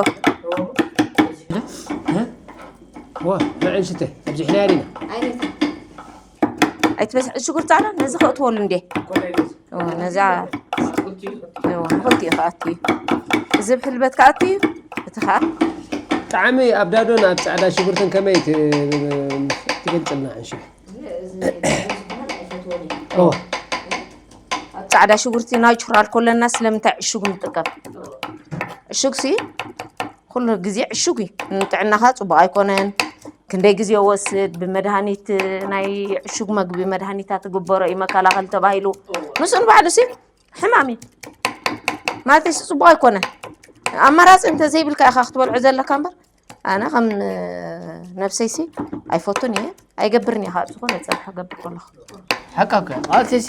እ? እወ፣ ንዕንሽተ፣ ኣብዚ ሕናያ ዲና። ኣይትበዝሕ ሽጉርቲ ጻዕዳ፣ ነዚ ከእትወሉ እንዴ? እወ፣ ነዛ፣ እወ፣ ንኽልቲኡ ክኣቱ እዩ። እዚ ብሕልበት ክኣቱ እዩ፣ እቲ ኸኣ ጣዕሚ ኣብ ዳዶን ኣብ ጻዕዳ ሽጉርትን ከመይ ት-፣ ትገልጽልና ዕንሽተ? እወ። ጻዕዳ ሽጉርቲ ናቹራል ኮለና ስለምንታይ ዕሹግ ንጥቀም? ዕሹግሲ ኩሉ ግዜ ዕሹግ እዩ። ንጥዕናኻ ጽቡቕ ኣይኮነን። ክንደይ ግዜ ይወስድ? ብመድሃኒት፣ ናይ ዕሹግ መግቢ መድሃኒታት ትግበሮ እዩ መከላኸሊ ተባሂሉ። ንሱ ንባዕሉሲ ሕማም እዩ። ማለተይሲ ጽቡቕ ኣይኮነን። ኣማራጺ እንተዘይብልካ ኢኻ ክትበልዖ ዘለካ እምበር፣ ኣነ ከም ነብሰይሲ ኣይፈቱን እየ። ኣይገብርን እየ፣ ካብ ዝኾነ ጸብሒ ክገብር ከለኹ። ሓቃ እኮ እያ። ማለተይሲ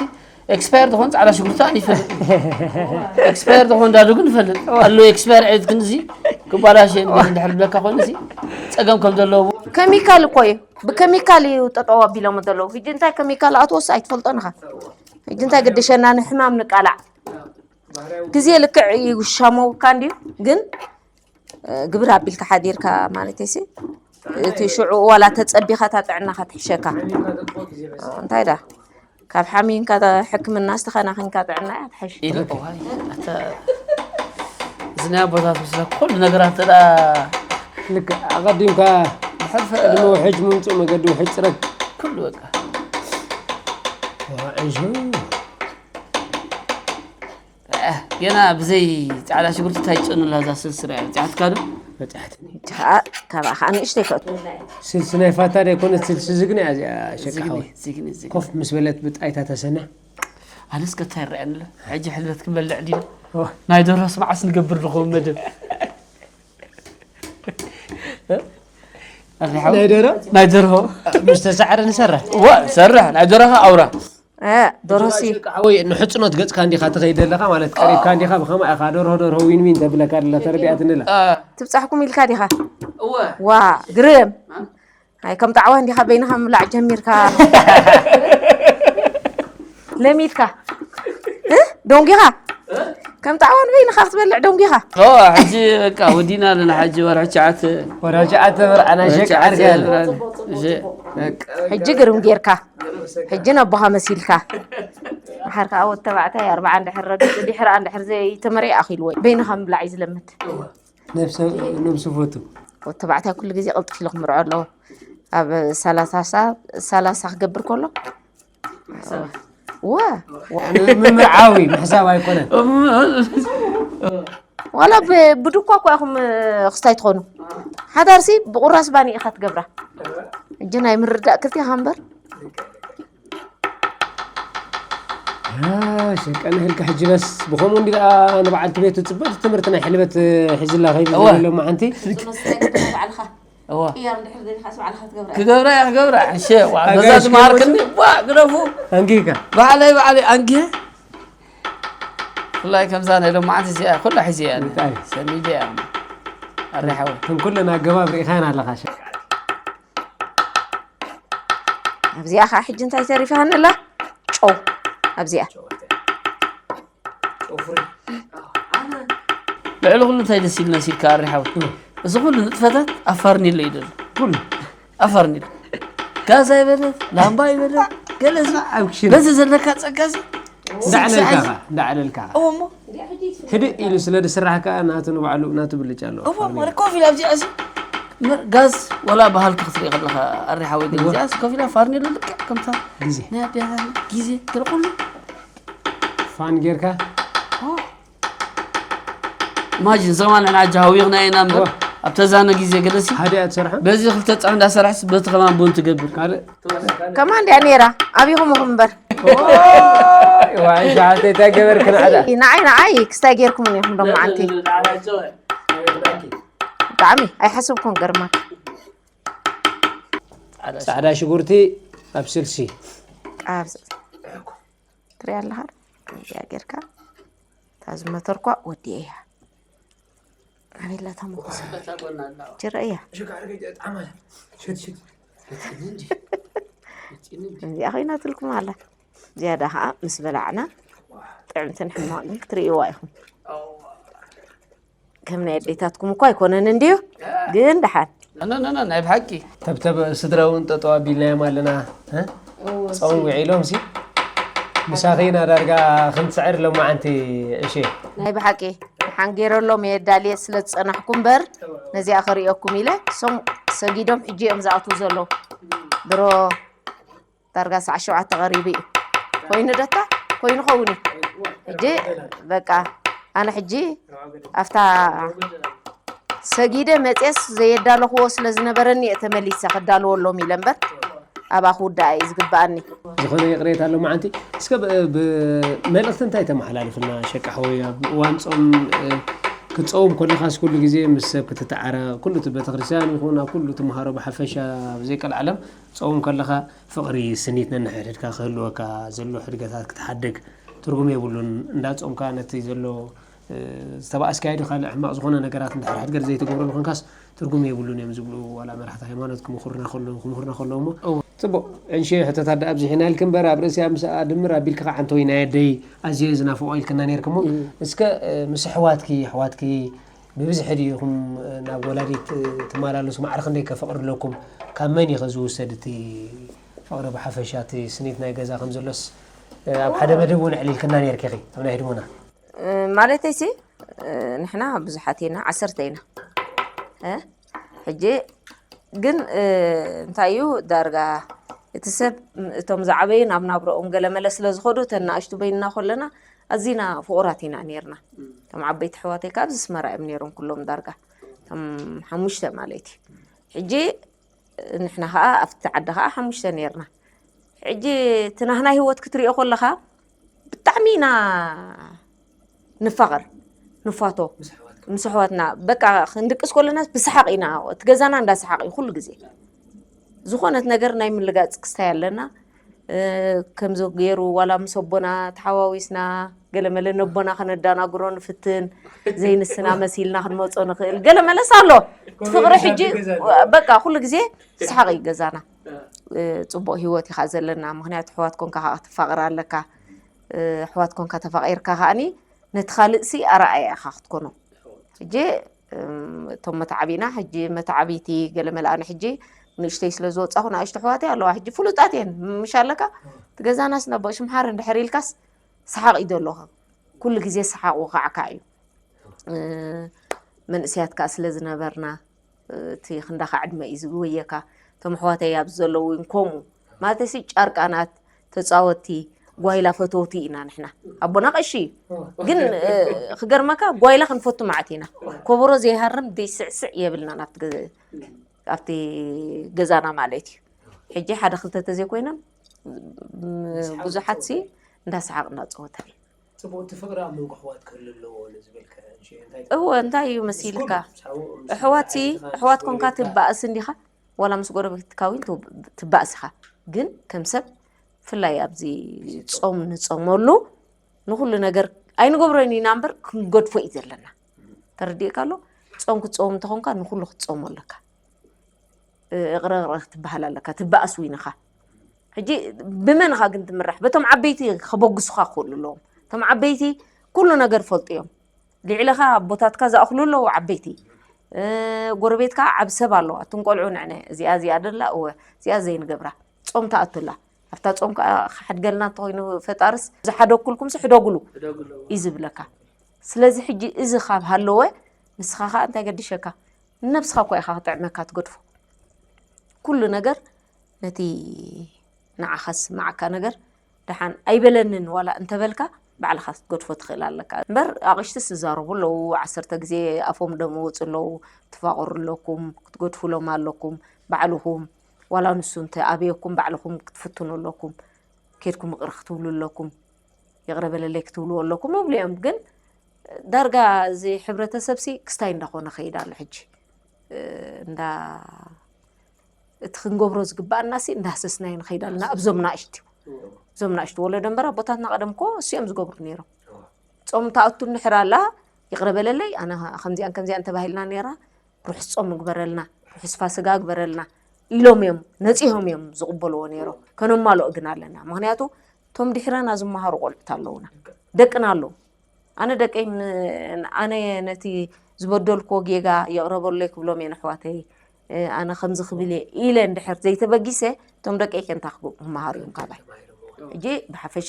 ኤክስፓየር ዝኾን ጻዕዳ ሽጉርቲ ኣነ ይፈልጥ። ኤክስፓየር ዝኾን ዳዱ ግን ይፈልጥ። ኣሎ ኤክስፓየር ዕለት ግን እዚ ክባላሽ እንድሕር ዝብለካ ኮይኑ እዚ ጸገም ከም ዘለዎ። ኬሚካል እኮ እዩ። ብኬሚካል እዩ ጠጠው ኣቢሎሞ ዘለዉ። ሕጂ እንታይ ኬሚካል ኣትወስ ኣይትፈልጦን ኢኻ። ሕጂ እንታይ ገደሸና ንሕማም ንቃላዕ? ግዜ ልክዕ ይሻመውካ እንድዩ፣ ግን ግብር ኣቢልካ ሓዲርካ ማለት ሲ፣ እቲ ሽዑ ዋላ ተጸቢኻ እታ ጥዕናኻ ትሕሸካ። እንታይ ዳ ካብ ሓሚምካ ሕክምና ዝተኸናኺንካ ጥዕና እያ ትሕሽ። ኢሉ እዋይ ኣታ እዚ ናይ ኣቦታት ምስለ ኩሉ ነገራት ተዳ ልክዕ ኣቐዲምካ ሕልፈ ዕድመ ውሕጅ ምምፅኡ መገዲ ውሕጅ ፅረግ። ኩሉ በቃ ዋዕንሹ ገና ብዘይ ፃዕዳ ሽጉርቲ እንታይ ትጨኑላ እዛ ስልስላ እያ በፂሓትካ ዶ? በፂሓትኒ። ከዓ ካብኣ ከዓ ንእሽተይ ከእቱ። ስልሲ ናይ ፋታ ዶ ኣይኮነት ስልሲ ዝግነ እያ እዚኣ ሸቃ ዝግኒ ሓወይ። ዝግኒ ዝግኒ ኮፍ ምስ በለት ብጣይታ ተሰንያ ኣነስ ከ እንታይ ይረኣየኒ ኣሎ? ሕጂ ሕልበት ክንበልዕ ዲና ዋ። ናይ ደርሆስ መዓስ ንገብር ንኸውን መደብ? ናይ ደሮ ናይ ደርሆ ምስ ተሳዕረ ንሰርሕ ዋ ሰርሕ ናይ ደርሆ ኣውራ ደርሆሲ ሓወይ ንሕፅኖት ገፅካ እንዲኻ ትኸይድ ዘለኻ ማለት ቀሪብካ እንዲኻ ብኸማ ኢኻ ደርሆ ደርሆ ዊን ዊን ተብለካ ደላ ተረቢኣትንላ አ፣ ትብፃሕኩም ኢልካ ዲኻ? እወ ዋ ግርም። ኣይ ከም ጣዕዋ እንዲኻ በይንኻ ምብላዕ ጀሚርካ። ለሚድካ እ? ደንጊኻ ከም ጣዕዋ ንበይንኻ ክትበልዕ ደንጊኻ። ኦ፣ ሕጂ በቃ ወዲና ኣለና። ሕጂ ወርሒ ትሽዓተ ወራጃ ኣተበር ኣናሸቅ ዓርገ ያለ እሺ። ሕጂ ግርም ጌርካ። ሕጂ ነቦኻ መሲልካ። ሓር ከዓ ወዲ ተባዕታይ ኣርባዓ እንድሕር ረጊፁ ድሕራ እንድሕር ዘይተመርየ ኣኺልዎ እዩ። በይንኻ ምብላዕ እዩ ዝለምድ። ነብሱ ፈቱ ወዲ ተባዕታይ ኩሉ ግዜ ቅልጥፍ ኢሉ ክምርዖ ኣለዎ። ኣብ ሰላሳ ሰላሳ ክገብር ከሎ ወ ምምርዓዊ ምሕሳብ ኣይኮነን። ዋላ ብ- ብድኳ እኳ ኢኹም ክስታይ ትኾኑ። ሓዳርሲ ብቁራስ ባኒ ኢኻ ትገብራ። እጂ ናይ ምርዳእ ክልቲኻ እምበር ሸቀን ህልካ ሕጂ በስ ብኸምኡ እንዲ ደኣ ንበዓልቲ ቤቱ ፅብቅቲ ትምህርቲ ናይ ሕልበት ሒዝላ ከይዱ እወ። ዘሎ መዓንቲ እወ ክገብራ እያ ክገብራ እሺ ዋ ገዛ ኣጋይሽ ትመሃርክኒ ክገብሩ? ዋ ግደፉ ኣንጊካ ባዕለይ ባዕለይ ኣንጊ ብፍላይ ከምዛ ናይ ሎማዓንቲ እዚኣ ኩላ ሒዘ እያ እንታይ? ሰሚደ እያ ኣሪሓወ ከም ኩለን ኣገባብ ርኢኻን ኣለኻ ሸ ኣብዚኣ ከዓ ሕጂ እንታይ ተሪፋኒ ኣላ? ጨው ኣብዚኣ ልዕሊ ኩሉ እንታይ ደስ ኢልና ሲልካ ኣሪሓወ እዚ ኩሉ ንጥፈታት ኣፋርኒ ኣሎ ይደሉ ኩሉ ኣፋርኒ ኣሎ ጋዛ ይበለ ላምባ ይበለ ገለ እዚ ኣብ ክሽነ በዚ ዘለካ ፀጋዚ እንዳዕለልካ ኸ እንዳዕለልካ ኸ እወሞ ህድእ ኢሉ ስለ ዝስራሕ ከዓ ናቱ ንባዕሉ ናቱ ብልጫ ኣለዎ እወ ማለት ኮፍ ኢላ ኣብዚኣ እዚ መ- ጋዝ ወላ ባህልካ ክትርኢ ከለካ ኣሪሓወይ ግን እዚኣ ኮፍ ኢላ ፋርኒ ኣሎ ልክዕ ከምታ ግዜ ናይ ኣዴታት ግዜ ገለ ኩሉ ፋን ጌርካ ኢማጂን ዘማን ንሕና ሕጂ ሃዊኽና ኢና እምበር እወ። ኣብ ተዛነ ግዜ ገለሲ ሓደ እያ ትሰርሖ በዚ ክልተ ፃዕ እንዳሰራሕስ በቲ ከማን ቡን ትገብር ካልእ ከማን ድያ ነይራ? ኣቢኹም ኢኹም እምበር ዋይ ሻሓተይ እንታይ ገበርክን ዓዳ ንዓይ ንዓይ ክስታይ ጌርኩምን ኢኹም ዶ መዓልቲ ብጣዕሚ ኣይሓስብኩን ገርማ ፃዕዳ ሽጉርቲ ኣብ ስልሲ ቃብ ትሪያ ኣለኻ እዚኣ ጌርካ እታ ዝመተርኳ ወዲአ እያ ኣበላ ተመኩስ ጅረእያ እዚኣ ኮይናትልኩም ኣላ ዝያዳ ከዓ ምስ በላዕና ጥዕምትን ሕማቕን ክትርእይዋ ኢኹም ከም ናይ ኣዴታትኩም እኳ ኣይኮነን እንድዩ ግን ደሓን ነነነ ናይ ብሓቂ ተብተብ ስድራ እውን ጠጠው ኣቢልናዮም ኣለና እ? ፆም ውዒሎም ሲ ምሳኺ ኢና ዳርጋ ክንስዕር ሎማዓንቲ እሺ ናይ ብሓቂ ሓንጌረሎም እየ ዳልየ ስለ ዝፀናሕኩ እምበር ነዚኣ ክርእየኩም ኢለ እሶም ሰጊዶም ሕጂ እዮም ዝኣትዉ ዘለዉ ድሮ ዳርጋ ሰዓት ሸውዓተ ቀሪቡ እዩ ኮይኑ ደታ ኮይኑ ኸውን እዩ ሕጂ በቃ ኣነ ሕጂ ኣብታ ሰጊደ መፅየስ ዘየዳለኽዎ ስለ ዝነበረኒ እየ ተመሊሰ ክዳልወሎም ኢለ እምበር ኣብኣ ክውዳኣ እዩ ዝግበኣኒ ዝኾነ ይቕሬታ ኣሎ መዓንቲ እስከ ብ- ብ- መልእኽቲ እንታይ ተመሓላልፍልና ሸቃ ሓወይ ኣብ እዋን ፆም እ፣ ክትፀውም ከለኻስ ኩሉ ግዜ ምስ ሰብ ክትተዓረ ኩሉ እቲ ቤተክርስትያን ይኹን ኣብ ኩሉ ትመሃሮ ብሓፈሻ ብዘይቀልዓለም ፆም ከለኻ ፍቕሪ ስኒት ነንሕድሕድካ ክህልወካ ዘሎ ሕድገታት ክትሓድግ ትርጉም የብሉን እንዳ ፆምካ ነቲ ዘሎ ዝተባእስካዮ ዶ ካልእ ሕማቕ ዝኾነ ነገራት እንድሕር ሕድገት ዘይትገብረሉ ኮንካስ ትርጉም የብሉን እዮም ዝብሉ ዋላ መራሕቲ ሃይማኖት ክምኹርና ከለዉ ክምኹርና ከለዉ እሞ ጽቡቕ፣ ዕንሸ ሕቶታት ደኣ ኣብዚሕና ኢልኪ እምበር፣ ኣብ ርእሲኣ ምስኣ ድምር ኣቢልኪ ከዓ፣ "ኣንተወይ ናይ ኣደይ ኣዝየ ዝናፍቖ" ኢልክና ነይርክሞ። እስከ፣ እ፣ ምስ ኣሕዋትኪ፣ ኣሕዋትኪ ብብዝሒ ድኢኹም፣ እ፣ ናብ ወላዲት፣ እ፣ ትመላለሱ? ማዕረ ክንደይ ከ ፍቕሪ ኣለኩም? ካብ መን እዩ ከ ዝውሰድ እቲ ፍቕሪ ብሓፈሻ? እቲ ስኒት ናይ ገዛ ከም ዘሎስ፣ እ፣ ኣብ ሓደ መደብ እውን ኣዕሊልክና ነይርኪ ኢኺ፣ ኣብ ናይ ህድሞና። እ፣ ማለተይሲ፣ እ፣ ንሕና ብዙሓት ኢና፣ ዓሰርተ ኢና። እ፣ ሕጂ ግን፣ እ፣ እንታይ እዩ ዳርጋ እቲ ሰብ፣ ም-፣ እቶም ዝዓበዩ ናብ ናብረኦም ገለ መለ ስለ ዝኸዱ፣ እተን ንኣሽቱ በይንና ከለና ኣዚና ፍቑራት ኢና ነይርና። እቶም ዓበይቲ ኣሕዋተይ ካብ ኣስመራ እዮም ነይሮም ኩሎም ዳርጋ። እቶም ሓሙሽተ ማለት እዩ። ሕጂ ንሕና ኸዓ ኣብቲ ዓዲ ኸዓ ሓሙሽተ ነይርና። ሕጂ እቲ ናህና ህይወት ክትሪኦ ከለኻ ብጣዕሚ ኢና ንፋቐር፣ ንፋቶ ምስ ኣሕዋትና። በቃ ክንድቅስ ከለና ብሰሓቕ ኢና፣ እቲ ገዛና እንዳሰሓቕ እዩ ኩሉ ግዜ። ዝኾነት ነገር ናይ ምልጋጽ ክስታይ ኣለና። እ፣ ከምዚ ገይሩ ዋላ ምስ ኣቦና ተሓዋዊስና ገለመለ ነቦና ከነዳናግሮ ንፍትን፣ ዘይንስና መሲልና ክንመጾ ንኽእል። ገለመለስ ኣሎ። እቲ ፍቕሪ ሕጂ በቃ ኩሉ ግዜ ሰሓቕ እዩ ገዛና። እ፣ ጽቡቕ ህይወት ኢኻ ዘለና። ምኽንያቱ ኣሕዋት ኮንካ ከዓ ክትፋቕር ኣለካ። እ፣ ኣሕዋት ኮንካ ተፋቒርካ ከኣኒ ነቲ ካልእሲ ኣርኣያ ኢኻ ክትኮኖ። ሕጂ፣ እም፣ እቶም መተዓቢና፣ ሕጂ መተዓቢቲ ገለመለ፣ ኣነ ሕጂ ንእሽተይ ስለ ዝወጻኹ ንኣሽቱ ኣሕዋተይ ኣለዋ። ሕጂ ፍሉጣት እየን፣ ምሽ ኣለካ? እቲ ገዛናስ ናብ ሽምሓር እንድሕር ኢልካስ ሰሓቕ እዩ ዘሎ። ኩሉ ግዜ ሰሓቕ ወኻዕካ እዩ። እ፣ መንእሰያት ከኣ ስለ ዝነበርና፣ እ፣ እቲ ክንዳኻ ዕድመ እዩ ዝወየካ። እቶም ኣሕዋተይ ኣብዚ ዘለዉ እውን ከምኡ። ማለተይሲ ጫርቃናት፣ ተጻወትቲ፣ ጓይላ ፈተውቲ ኢና ንሕና። ኣቦና ቀሺ እዩ። ግን፣ እ፣ ክገርመካ ጓይላ ክንፈቱ መዓት ኢና። ኮቦሮ ዘይሃርም ዘይስዕስዕ የብልናን ኣብቲ ገ-፣ ኣብቲ ገዛና ማለት እዩ። ሕጂ ሓደ ክልተ ተዘይኮይኖም፣ ም-፣ ብዙሓት ሲ እንዳሰሓቕ እንዳጸወታ እዩ። ጽቡቕ፣ እቲ ፍቕሪ ኣብ መንጎ ኣሕዋት ክህሉ ኣለዎ ንዝብል ከ፣ እንታይ እወ፣ እንታይ እዩ መሲልካ? ምስ ኩሉ፣ ምስ ኣሕዋት ሲ፣ ሓትኻ፣ ምስ ኣሕዋት ኮንካ ጎረቤትካ። ትባእስ እንዲኻ፣ ዋላ ምስ ጎረቤትካ እውን ትብ-፣ ትባእስ ኢኻ። ግን ከም ሰብ፣ ብፍላይ ኣብዚ ጾም ንጾመሉ፣ ንኹሉ ነገር ኣይንገብሮን ኢና እምበር፣ ክንገድፎ እዩ ዘለና። ተረዲእካ ኣሎ? ጾም ክትጾም እንተኾንካ፣ ንኹሉ ክትጾሞ ኣለካ። እ፣ እቕረ እቕረ ክትበሃል ኣለካ፣ ትበኣስ ውይንኻ። ሕጂ ብመን ኢኻ ግን ትምራሕ? በቶም ዓበይቲ ከበግሱኻ ክኽእሉ ኣለዎም። እቶም ዓበይቲ ኩሉ ነገር ፈልጡ እዮም። ልዕለኻ ኣቦታትካ ዝኣኽሉ ኣለዉ ዓበይቲ። እ፣ ጎረቤትካ ዓብ ሰብ ኣለዋ። እቶም ቆልዑ ንዕነ፣ እዚኣ፣ እዚኣ ደላ፣ እወ፣ እዚኣ ዘይንገብራ። ጾም ትኣቱላ። ኣብታ ጾም ከኣ ክሓድገልና እንተኾይኑ ፈጣርስ፣ ዝሓደግኩልኩምሲ ሕደጉሉ እዩ ዝብለካ። ስለዚ ሕጂ እዚ ካብ ሃለወ፣ ንስኻ ከኣ እንታይ ገድሸካ? ንነብስኻ እኳ ኢኻ ክጥዕመካ ትገድፎ። ኩሉ ነገር ነቲ ንዓኻ ዝስምዓካ ነገር ደሓን ኣይበለንን ዋላ እንተበልካ፣ ባዕልኻ ክትገድፎ ትኽእል ኣለካ። እምበር ኣቕሽትስ ዝዛረቡ ኣለዉ፣ ዓሰርተ ግዜ ኣፎም ደመወፁ ኣለዉ፣ ትፋቐሩ ኣለኩም፣ ክትገድፉሎም ኣለኩም፣ ባዕልኹም፣ ዋላ ንሱ እንተ ኣበየኩም፣ ባዕልኹም ክትፍትኑ ኣለኩም፣ ኬድኩም ይቕረ ክትብሉ ኣለኩም፣ ይቕረ በለለይ ክትብሉ ኣለኩም ይብሉ እዮም። ግን ዳርጋ እዚ ሕብረተሰብሲ ክስታይ እንዳኾነ ከይድ ኣሎ ሕጂ። እ፣ እንዳ-፣ እቲ ክንገብሮ ዝግባኣናሲ እንዳሃሰስናዮ ንኸይድ ኣለና። እዞም ናእሽቱ፣ እዞም ናእሽቱ ወለዶ እምበር ኣቦታትና ቀደም እኮ እሱ እዮም ዝገብሩ ነይሮም። ጾም ትኣቱ እንድሕር ኣላ፣ "ይቕረ በለለይ፣ ኣነ ከምዚኣን ከምዚኣን ተባሂልና ነይራ፣ ርሑስ ጾም ግበረልና፣ ርሑስ ፋስጋ ግበረልና" ኢሎም እዮም፣ ነጺሆም እዮም ዝቕበልዎ ነይሮም። ከነማልኦ ግን ኣለና። ምኽንያቱ እቶም ድሕረና ዝመሃሩ ቆልዑት ኣለዉና፣ ደቅና ኣለዉ። ኣነ ደቀይ ን-፣ ኣነ ነቲ ዝበደልክዎ ጌጋ ይቕረ በሉለይ ክብሎም እየ ንኣሕዋተይ፣ እ፣ ኣነ ከምዚ ክብል እየ ኢለ እንድሕር ዘይተበጊሰ፣ እቶም ደቀይ ከ እንታይ ክብ-፣ ክመሃሩ እዮም ካባይ? ሕጂ ብሓፈሻ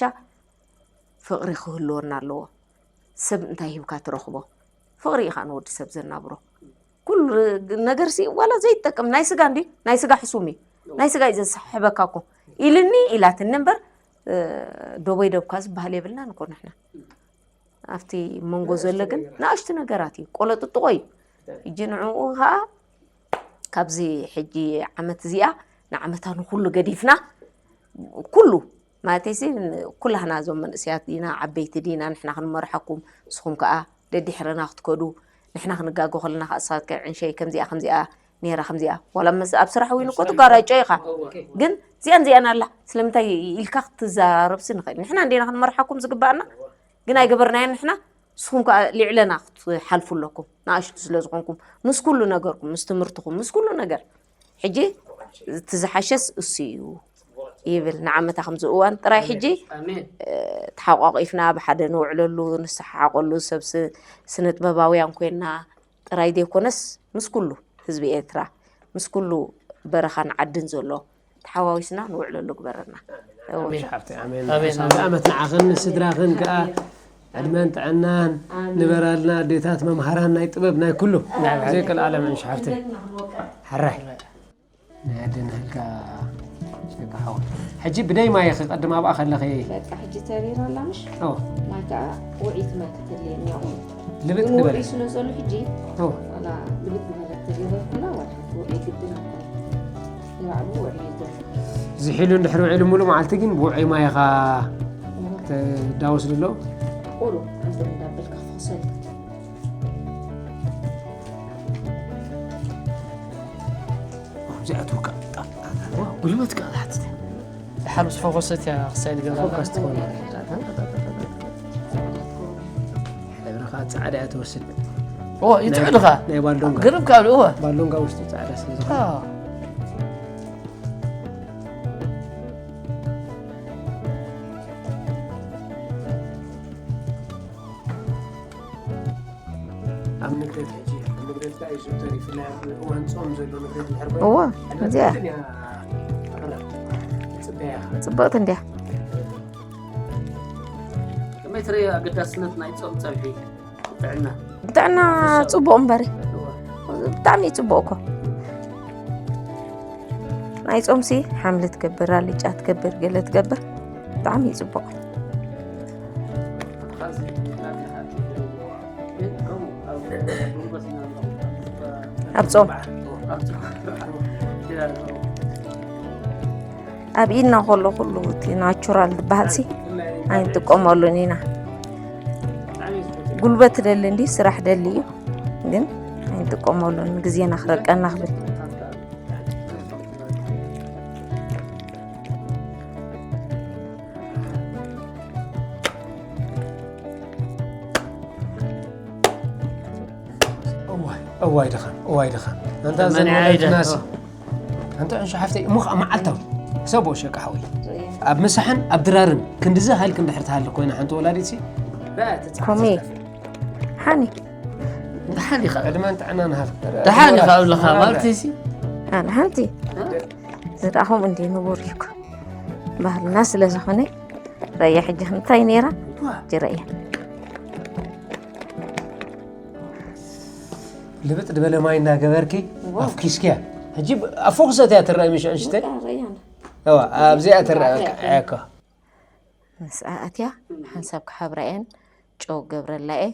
ፍቕሪ ክህልወና ኣለዎ። ሰብ እንታይ ሂብካ ትረኽቦ? ፍቕሪ እዩ ከዓ ንወዲ ሰብ ዘናብሮ። ኩሉ ነገርሲ ዋላ ዘይጠቅም ናይ ስጋ እንዲ፣ ናይ ስጋ ሕሱም እዩ። ናይ ስጋ እዩ ዘስሕበካ እኮ። ኢልኒ ኢላትኒ እምበር፣ እ፣ ደቦይ ደብካ ዝበሃል የብልናን እኮ ንሕና። ኣብቲ መንጎ ዘሎ ግን ንኣሽቱ ነገራት እዩ። ቆሎ ጥጥቖ እዩ። ሕጂ ንዕኡ ከዓ ካብዚ ሕጂ ዓመት እዚኣ ንዓመታ ንኹሉ ገዲፍና፣ ኩሉ ማለተይሲ፣ ኩላህና እዞም መንእሰያት ዲና፣ ዓበይቲ ዲና፣ ንሕና ክንመርሓኩም፣ ንስኹም ከዓ ደድሕረና ክትከዱ፣ ንሕና ክንጋገ ከለና ከዓ እሳት ከ ዕንሸይ ከምዚኣ፣ ከምዚኣ ነይራ፣ ከምዚኣ። ዋላ መስ-፣ ኣብ ስራሕ እውን እኮ ትጋራጮ ኢኻ። ግን እዚኣን እዚኣን ኣላ፣ ስለምንታይ ኢልካ ክትዛረብሲ ንኽእል። ንሕና እንዲና ክንመርሓኩም ዝግባኣና፣ ግን ኣይገበርናዮን ንሕና። ንስኹም ከዓ ልዕለና ክትሓልፉ ኣለኩም፣ ንኣሽቱ ስለ ዝኾንኩም፣ ምስ ኩሉ ነገርኩም፣ ምስ ትምህርትኹም፣ ምስ ኩሉ ነገር። ሕጂ እቲ ዝሓሸስ እሱ እዩ ይብል። ንዓመታ ከምዚ እዋን ጥራይ ሕጂ ተሓቋቂፍና ብሓደ ንውዕለሉ፣ ንሰሓሓቀሉ፣ ሰብ ስነጥበባውያን ኮይና ጥራይ ዘይኮነስ ምስ ኩሉ ህዝቢ ኤርትራ፣ ምስ ኩሉ በረኻን ዓድን ዘሎ ተሓዋዊስና ንውዕለሉ ግበረና። ዓመት ንዓኽን ንስድራኽን ከዓ ዕድመን ጥዕናን ንበራልና ኣዴታት መምሃራን ናይ ጥበብ ናይ ኩሉ። ዘይቀልዓለም እንሽ ሓፍተይ። ሓራይ ናይ ኣደና ህልካ ሸቃ ሓወይ። ሕጂ ብደይ ማይ ክቐድም ኣብኣ ከለኺ በቃ ሕጂ ተሪራ ኣላ ምሽ? ኦ። ማይ ከዓ ውዒት ማይ ክትልየኒ ያቑ። ልብጥ ግን ግበረ። ውዒ ስለ ዘሎ ሕጂ ኦ። ዋላ ልብጥ ዝበለ ተገበርኩላ ዋላ ውዒ ግድን ኣኮነ። ንባዕሉ ውዒ እዩ ዘሎ። ዝሒሉ እንድሕር ውዒሉ ሙሉ መዓልቲ ግን ብውዒ ማይ ኢኻ ትዳወስ ዘሎ? ቁሩ ዕንትን እንዳበልካ ክኽሰል። ጉልበት ቃል ሓትት ሓሉስ ፈኮሰት እያ ክሳይ ንገብራ ፎካስ ትኾን ሕብርኻ ፃዕዳ እያ ትወስድ። ይትዕድኻ ናይ ባልዶንጋ ግርም ካብ እወ ባልዶንጋ ውሽጡ ፃዕዳ ስለ ዝኾነ ኣብ ንግደት ሕጂ ንግደት ከኣ ይዝውተር እዩ። ብፍላይ ኣብ እዋን ጾም ዘሎ ንግደት እንድሕር ኮይኑ እወ እዚኣ ጽብቕቲ እንድያ። ከመይ ትርእዮ ኣገዳስነት ናይ ጾም ጸብሒ ጥዕና? ጥዕና ጽቡቕ እምበሪ ብጣዕሚ እዩ ጽቡቕ እኮ ናይ ጾምሲ ሓምሊ ትገብር ኣልጫ ትገብር ገለ ትገብር ብጣዕሚ እዩ ጽቡቕ ኣብ ጾም ኣብ ኢድና ከሎ ኩሉ እቲ ናቹራል ዝበሃል ሲ ኣይንጥቀመሉን ኢና። ጉልበት ደሊ እንዲ ስራሕ ደሊ እዩ ግን ኣይንጥቀመሉን ግዜና ክረቀና ክብል እዋይ ድኻም እዋይ ድኻም ኣንታ ዘመናትናሲ ኣንታ ዕንሹ ሓፍተይ እሞ ከዓ መዓልታዊ ሰቦ ሸቃ ሓወይ ኣብ ምሳሕን ኣብ ድራርን ክንድዚ ሃልክ እንድሕር ትሃልክ ኮይና ሓንቲ ወላዲት ሲ ኮሜ ሓኒ ደሓን ኢኻ ዕድመን ጥዕናን ሃብ ደሓን ኢኻ ኣብለኻ ማለተይሲ ኣነ ሓንቲ ዝረኣኹም እንዲ ንቡር እዩ እኮ ባህልና ስለ ዝኾነ ረያ ሕጂ እንታይ ነይራ ጅረያ ልብጥ ዝበለ ማይ እናገበርኪ ኣፍኪስኪያ ሕጂ ኣብ ፎክሰት እያ ትረአ ምሽ ዕንሽተይ ኣብዚኣ ትረአ እኮ ምስኣ ኣትያ ሓንሳብ ክሓብራ እየን ጨው ገብረላ እየ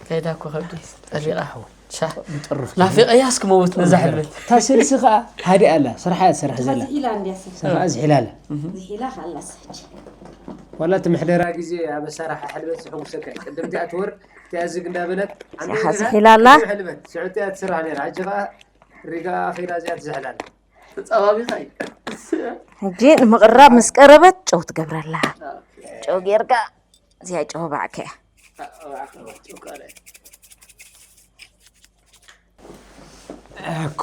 ከይዳ እኮ ከብዲ ጠሊቓ ሓው ሻ ናፊቐያ እስኪ መውት ነዛ ሕልበት እታ ስልሲ ከዓ ሃዲኣ ኣላ ስርሓ እያ ትሰርሕ ዘላ ስርሓ ዝሒላ ኣላ ዝሒላ ካላስ ሕጂ ዋላ እቲ ምሕደራ ግዜ ኣብ ኣሰራሓ ሕልበት ዝሕጉሰካ እዩ ቅድም እቲኣ ትወር እቲኣ ዝግ እንዳበለት ሓዚ ሒላ ኣላ ሕልበት ሽዑ እቲኣ ትስራሕ ነራ ሕጂ ከዓ ሪጋ ኣኺላ እዚኣ ትዝሕላ ኣላ ተፃባቢኻ እዩ ሕጂ ንምቕራብ ምስ ቀረበት ጨው ትገብረላ ጨው ጌርካ እዚኣ ጨው ባዕከ እያ እኮ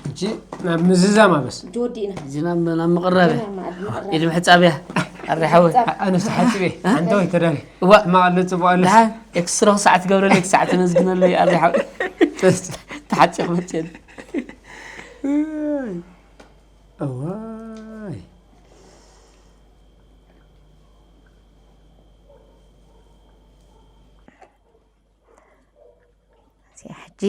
ሕጂ ናብ ምዝዛም ኣበስ ጆዲና እዚ ናብ ናብ ምቕራብ ኢድ ምሕፃብ እያ ኣረ ሓወይ ኣነስ ሓፂበ ሓንተወይ ተዳሊ እዋ ሕማቕ ኣሎ ፅቡቕ ኣሎ ደሓን ኤክስትሮ ክሳዕ ትገብረለይ ክሳዕ ተነዝግነለይ ኣረ ሓወይ ተሓፂኹ መፅየኒ እዋይ እዚኣ ሕጂ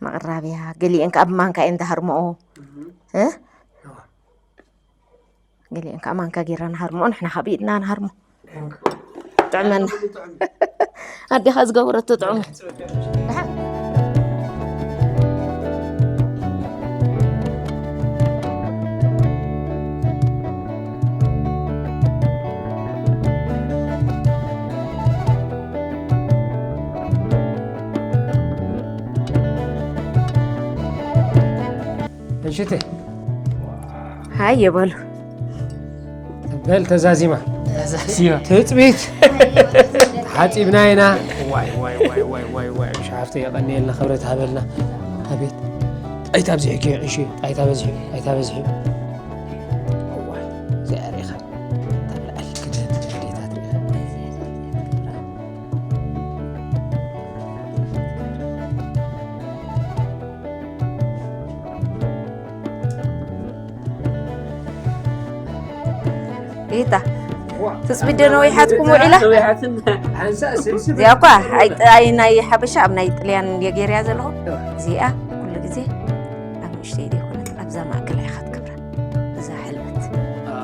መቕራብያ ገሊአን ከዓ ብማንካ እየን ዝሃርምኦ ገሊአን ከዓ ማንካ ጌርና ንሃርምኦ ንሕና ካብ ኢድና ንሃርሞ ጥዕመና ኣዴኻ ዝገበረቶ ጥዑም ሽተ ሃየ በሉ። በል ተዛዚማ። ተዛዚማ። ትጽቢት። ሓጺብና ኢና። ዋይ፣ ዋይ፣ ዋይ፣ ዋይ፣ ዋይ፣ ዋይ። ሸሓፍተ የቐንየልና፣ ክብረት ሃበልና። ኣቤት። ጣይታ ኣብዚሕኪ፣ እሺ። ጣይታ በዝሒ፣ ጣይታ በዝሒ። እዋ፣ እዚኣ ርኢኻ። ታብ ላዕሊ ክድህብ ኣዴታት ርኢኻ። ኢታ ትጽቢት ዶ ነዊሓትኩም ውዒላ? እዚኣ እኳ ኣይ-፣ ኣይ ናይ ሓበሻ ኣብ ናይ ጥልያን እየ ገይርያ ዘለኹ። እዚኣ ኩሉ ግዜ ኣብ ንእሽተይ ዘይኮነት ኣብዛ ማእከል ኢኻ ትገብራ። እዛ ሕልበት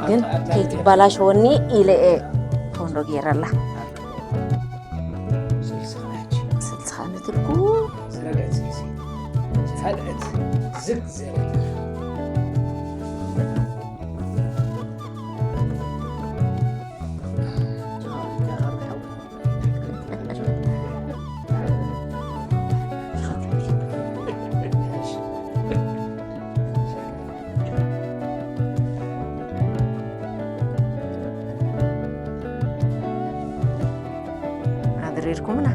ግን ከይትባላሸወኒ ኢለ እየ ኮንዶ ገይረላ። ስልስኻ ነትልኩ። ዝረግዐት ስልሲ። ካልዐት ዝግ ዘረግዐ። ኣድሪርኩምና።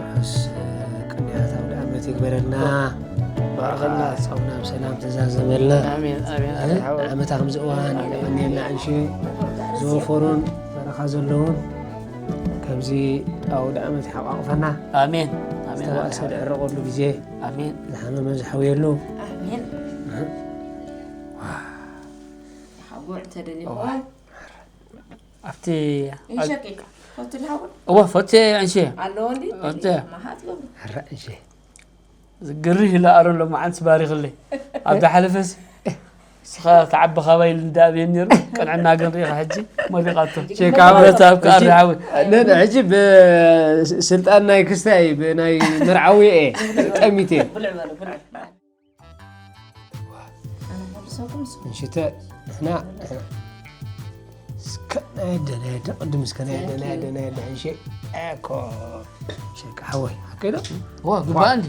ርሑስ ቅንያት ኣውደ ዓመት ይግበረልና። ባርኸልና። ጾምና ብሰላም ተዛዘመልና። ኣሜን፣ ኣሜን፣ ኣሜን፣ ሓወይ። ዓመታ ከምዚ እዋን ኣሜን። የቐንየልና። ዕንሺ ዝወፈሩን በረኻ ዘለዎም ከምዚ ኣውደ ዓመት ይሓቋቕፈና። ኣሜን፣ ኣሜን፣ ዝተባእሰ ኣሜን። ዝዕረቐሉ ግዜ፣ ኣሜን። ዝሓመመ ዝሓውየሉ። ኣሜን። እ? ሓጉዕ ተደሊኹም። እዋ። ኣብቲ ይሸቂ። ፈቱ ዝሓጉዕ? እዋ፣ ፈቱ ዕንሺ። ኣለዎ እንዲ? ፈቱ። መሓት ገብሩ። ሕራ ዕንሺ። ዝግርህ ኢለ ኣሮን ሎማዓንቲ ባሪኽለይ። ኣብ ዝሓለፈስ፣ እስኻ ተዓቢ ካባይ ኢሉ እንዳኣብየኒ ነይሩ። ቅንዕና ግን ርኢኻ ሕጂ፣ ሞሊቓቶ። ቼክ ኣውት። ብረታ ኣብ ከኣር ሕጂ፣ ሓዊ። ነ-፣ ነ-፣ ሕጂ ብስልጣን ናይ ክስታይ፣ ብናይ መርዓዊ እየ ጠሚተ። ብልዕ በሉ፣ ብልዕ። ኣነ መልሰኩም እሱ። እንሽተ፣ ንሕና፣ እስከ ናይ ኣደ፣ ናይ ኣደ፣ ቅድም እስከ ናይ ኣደ፣ ናይ ኣደ፣ ናይ ኣደ፣ እንሽ፣ እኮ። ሸቃ ሓወይ፣ ሓቀይ ዶ? ዋ፣ ግባ እንዲ።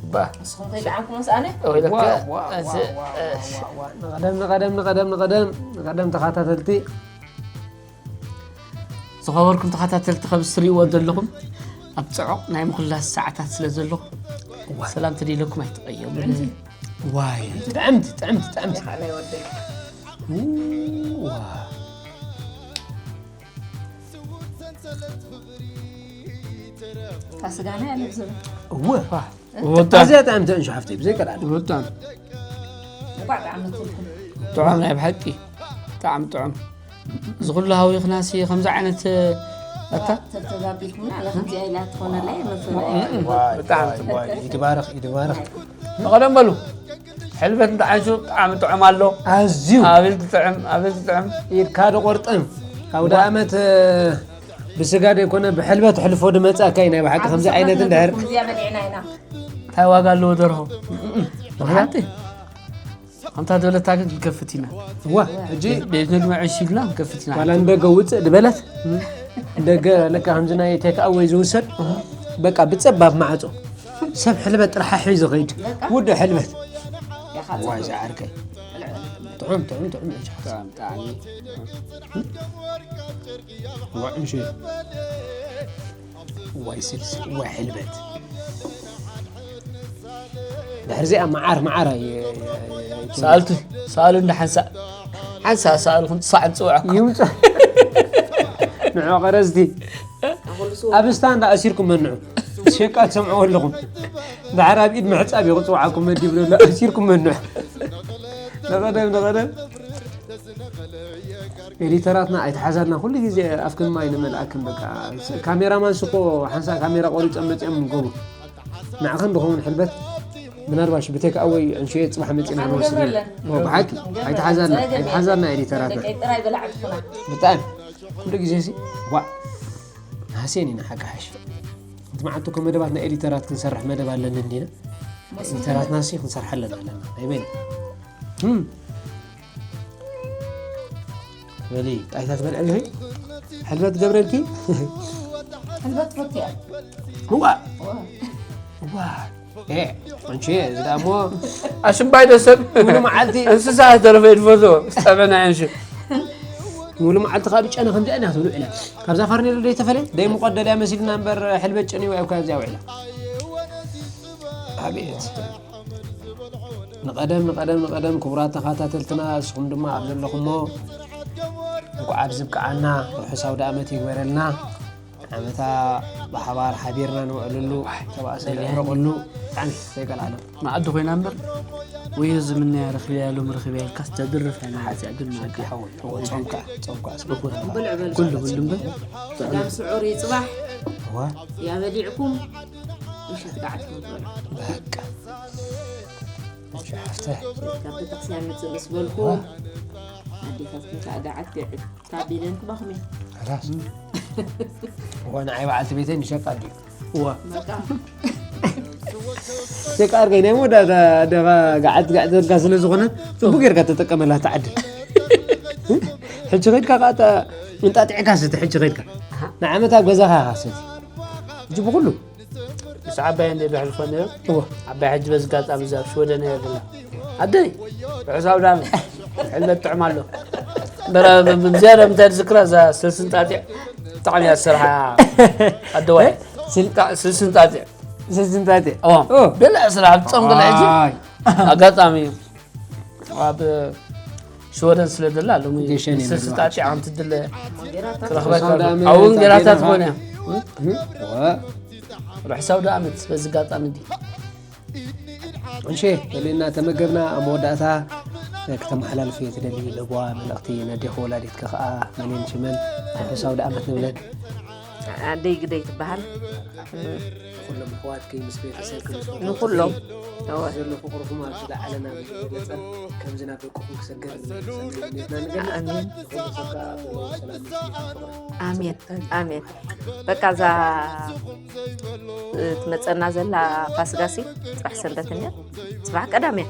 ግባ። ንስኹም ከይጠዓምኩምስ ኣነ? ወይ ለካ፣ ዋ፣ ዋ፣ እዚ፣ ዋ፣ ዋ፣ ዋ፣ ዋ። ንቐደም፣ ንቐደም፣ ንቐደም፣ ንቐደም፣ ንቐደም ተኸታተልቲ። ዝኸበርኩም ተኸታተልቲ፣ ከም እትሪእዎ ዘለኹም ኣብ ጽዑቕ ናይ ምኹላስ ሰዓታት ስለ ዘለኹ፣ ዋይ። ሰላም ተደይለኩም ኣይትቐየሙ። ጥዕምቲ። ዋይ፣ ጥዕምቲ፣ ጥዕምቲ፣ ጥዕምቲ። ናይ ወደይ። ዋ። እታ ስጋና ያለ ዝብል። እወ። ዋ። ወጣ። ኣዝያ ጥዕምቲ እንሹ ሓፍተይ፣ ብዘይ ቀዳድ። ወጣ። እኳ ጥዓም ትብልኩም። ጥዑም ናይ ብሓቂ። ጥዓም ጥዑም። እዚ ኩሉ ሃዊኽናሲ ከምዚ ዓይነት፣ ኣታ? ተተጋቢልኩምና፣ ኣነ ከምዚኣ ኢላ ትኾነለይ፣ መፈለይ። ዋይ፣ ብጣዕሚ ዋይ፣ ጽቡቕ። ዋይ፣ ይትባረኽ፣ ይትባረኽ። ንቐደም በሉ። ሕልበት እንተዓይሹ ብጣዕሚ ጥዑም ኣሎ። ኣዝዩ። ኣቤት ጥዑም፣ ኣቤት ጥዑም። ኢድካ ዶ ቆርጥም። ኣውደ ዋ- ዓመት፣ ብስጋ ዘይኮነ ብሕልበት ሕልፎ ድመጻእካ እዩ ናይ ብሓቂ ከምዚ ዓይነት እንድሕር። ከምዚኣ በሊዕና ኢና። እንታይ ዋጋ ኣለዎ ደርሆ? ብሓንቲ ከምታ ዝበለታ ግን ክንከፍት ኢና። እዋ፣ ሕጂ ቤት መግቢ ዕሽ ኢልና ክንከፍት ኢና። ዋላ ንደገ ውፅእ ድበለት፣ ንደገ ለካ ከምዚ ናይ ቴክ ኣወይ ዝውሰድ፣ በቃ ብፀባብ ማዕፆ ሰብ ሕልበት ጥራሕ ሒዙ ኸይድ። በቃ። ውዱእ ሕልበት። ያኻ ዋይ፣ ዝዓርከይ። ጥዑም፣ ጥዑም፣ ጥዑም፣ ጥዑም። ብጣዕሚ። ዋ፣ እሺ። ዋይ ስልሲ፣ ዋይ ሕልበት። ድሕሪ እዚኣ መዓር፣ መዓር ኣየ-፣ ኣየ-፣ ኣየ-፣ ሰኣልቱ፣ ሰኣሉ እንዳ ሓንሳእ፣ ሓንሳእ ሰኣልኹም ሳዕ ንጽውዓኩም። ይምጻ። ንዑ ቀረዝቲ። ኣብ ስታንዳ ኣሲርኩም መንዑ። ሸቃ ትሰምዕዎ ኣለኹም። ድሓር ኣብ ኢድ ምሕጻብ እዩ ክጽውዓኩም መዲብ ዘሎ። ኣሲርኩም መንዑ። ንቐደም፣ ንቐደም። ኤዲተራትና ኣይትሓዛልና፣ ኩሉ ግዜ ኣፍክን ማይ ንመልኣክን። በቃ ካሜራማን ስኮ ሓንሳ ካሜራ ቆሪጾም መጺኦም ጎቡ ንዓኸን ድኸውን ሕልበት ምናልባሽ ብቴክ ኣወይ ዕንሽዮ ጽባሕ መጺና ንወስድ ኢና። ብሓቂ ኣይትሓዛልና፣ ኣይትሓዛልና ኤዲተራትና። ብጣዕሚ ኩሉ ግዜ ሲ ዋ ናሴን ኢና ሓቂ ሓሽ እቲ መዓልቲ እኮ መደባት ናይ ኤዲተራት ክንሰርሕ መደብ ኣለኒ እንዲና። ኤዲተራትና ሲ ክንሰርሓለን ኣለና ኣይበይን። በሊ ጣይታ ትበልዐ ዲኺ? ሕልበት ገብረልኪ? ሕልበት ፈትያ እዋ እዋ ኤ፣ አንቺ እዚ ደሞ ኣሽምባይ ዶ ሰብ ሙሉ መዓልቲ እንስሳ ተረፈ ይድፈቶ ስጠበና እንሽ ሙሉ መዓልቲ ካብ ጨነ ከምዚ ኢና ትብሉ ኢለ ካብዛ ፈርኔሎ ደይ ተፈለ ደይ ሙቆት ደልያ መሲልና እምበር ሕልበት ጨኒዋ እኮ ኣብዚኣ ውዒላ። ኣቤት ንቐደም ንቐደም ንቐደም ክቡራት ተኸታተልትና እስኹም ድማ ኣብ ዘለኹሞ እንኳዕ ኣብዚ ብቅዓና ርሑስ ኣውደ ኣመት ይግበረልና። ዓመታ ብሓባር ሓቢርና ንውዕልሉ ተባእሰ ንዕረቐሉ ብጣዕሚ ዘይቀልዓለም። መኣዲ ኮይና እምበር ወይ ዝምነያ ረኺበያ ሎም ረኺበያ ኢልካስ ተድርፍ ኣይና ሓፂ ዕድል መኣዲ ሓወይ እዎ ጾምካ ጾምካ ስለ ብልዕ በል ኩሉ ብሉ እምበር ጋም ስዑር ይፅባሕ እዋ ያበሊዕኩም ምሸት ገዓት ክትበልዑ በቃ እሺ ሓፍተ ካብ ቤተክርስትያን ምፅእ ምስ በልኩም ኣዴታትኩም ከዓ ገዓት ገዕት ካብ ኢለን ክባኹም እየ خلاص እዋ ንዓይ በዓልቲ ቤተይ ንሸቃ ድዩ እዋ በቃ ደቂ ኣርገይ ናይ መወዳእታ ደኻ ገዓት ገዓት ዘልካ ስለ ዝኾነ ጽቡቅ ጌርካ ተጠቀመላ ትዓድል ሕጂ ኸድካ ከዓ እንጣጢዕካ ስቲ ሕጂ ኸድካ ንዓመት ኣብ ገዛኻ ኢኻ ሰቲ ሕጂ ብኩሉ ምስ ዓባይ እንደ ዘሕልፎ ነይሩ እዎ ዓባይ ሕጂ በዚ ጋጣሚ እዛ ኣብ ሽወደን እያ ዘላ ኣደይ ርሑስ ኣውደ ዓመት ሕልበት ጥዕም ኣሎ በረ ብዝያዳ ምንታይ ዝክራ እዛ ስልስን ጣጢዕ ብጣዕሚ እያ ዝሰርሓ ኣደዋይ ስል- ስልስን ጣጢዕ ስልስንታቴ ኦ ብልዕ ስራሕ ብጾም ገለ ሕጂ ኣይ ኣጋጣሚ እዩ ኣብ ሽወደን ስለ ዘላ ሎሚ ገሸን እዩ ስልስን መግባት። ጣጢዕ ኣንቲ ድለ እንጀራ ክረኽበካ ሳውዲ ኣመሪካ ኣብኡ እንጌራታት ጌና ኮነ እዋ ርሑስ ኣውደ ኣመት በዚ ኣጋጣሚ እንዲ እንሸ በልና ተመገብና ኣብ መወዳእታ ክተመሓላልፍ እየ ትደሊ ለጓ መልእኽቲ ነዴኹ ወላዲትኪ ከዓ መንን ሽመን ርሑስ ኣውደ ኣመት ንብለን ኣደይ ግደይ ትበሃል ኩሎም ኣሕዋትኪ ምስ ቤተሰብኪ ምስ ንኩሎም እወ ዘሎ ፍቅርኩም ኣብ ዝለዓለ ናብ ዝገለጸ ከምዚ ናብ ደቅኹም ክሰገር ንብል ሰናይ ምንዮትና ንገልጽ ኣሜን ንኩሉ ሰብ ከዓ ኣብ ዘለዎ ሰላም ምንዮትና ፍቅሪ ኣሜን ኣሜን በቃ እዛ ትመፀና ዘላ ፋስጋሲ ፅባሕ ሰንበት እያ ፅባሕ ቀዳም እያ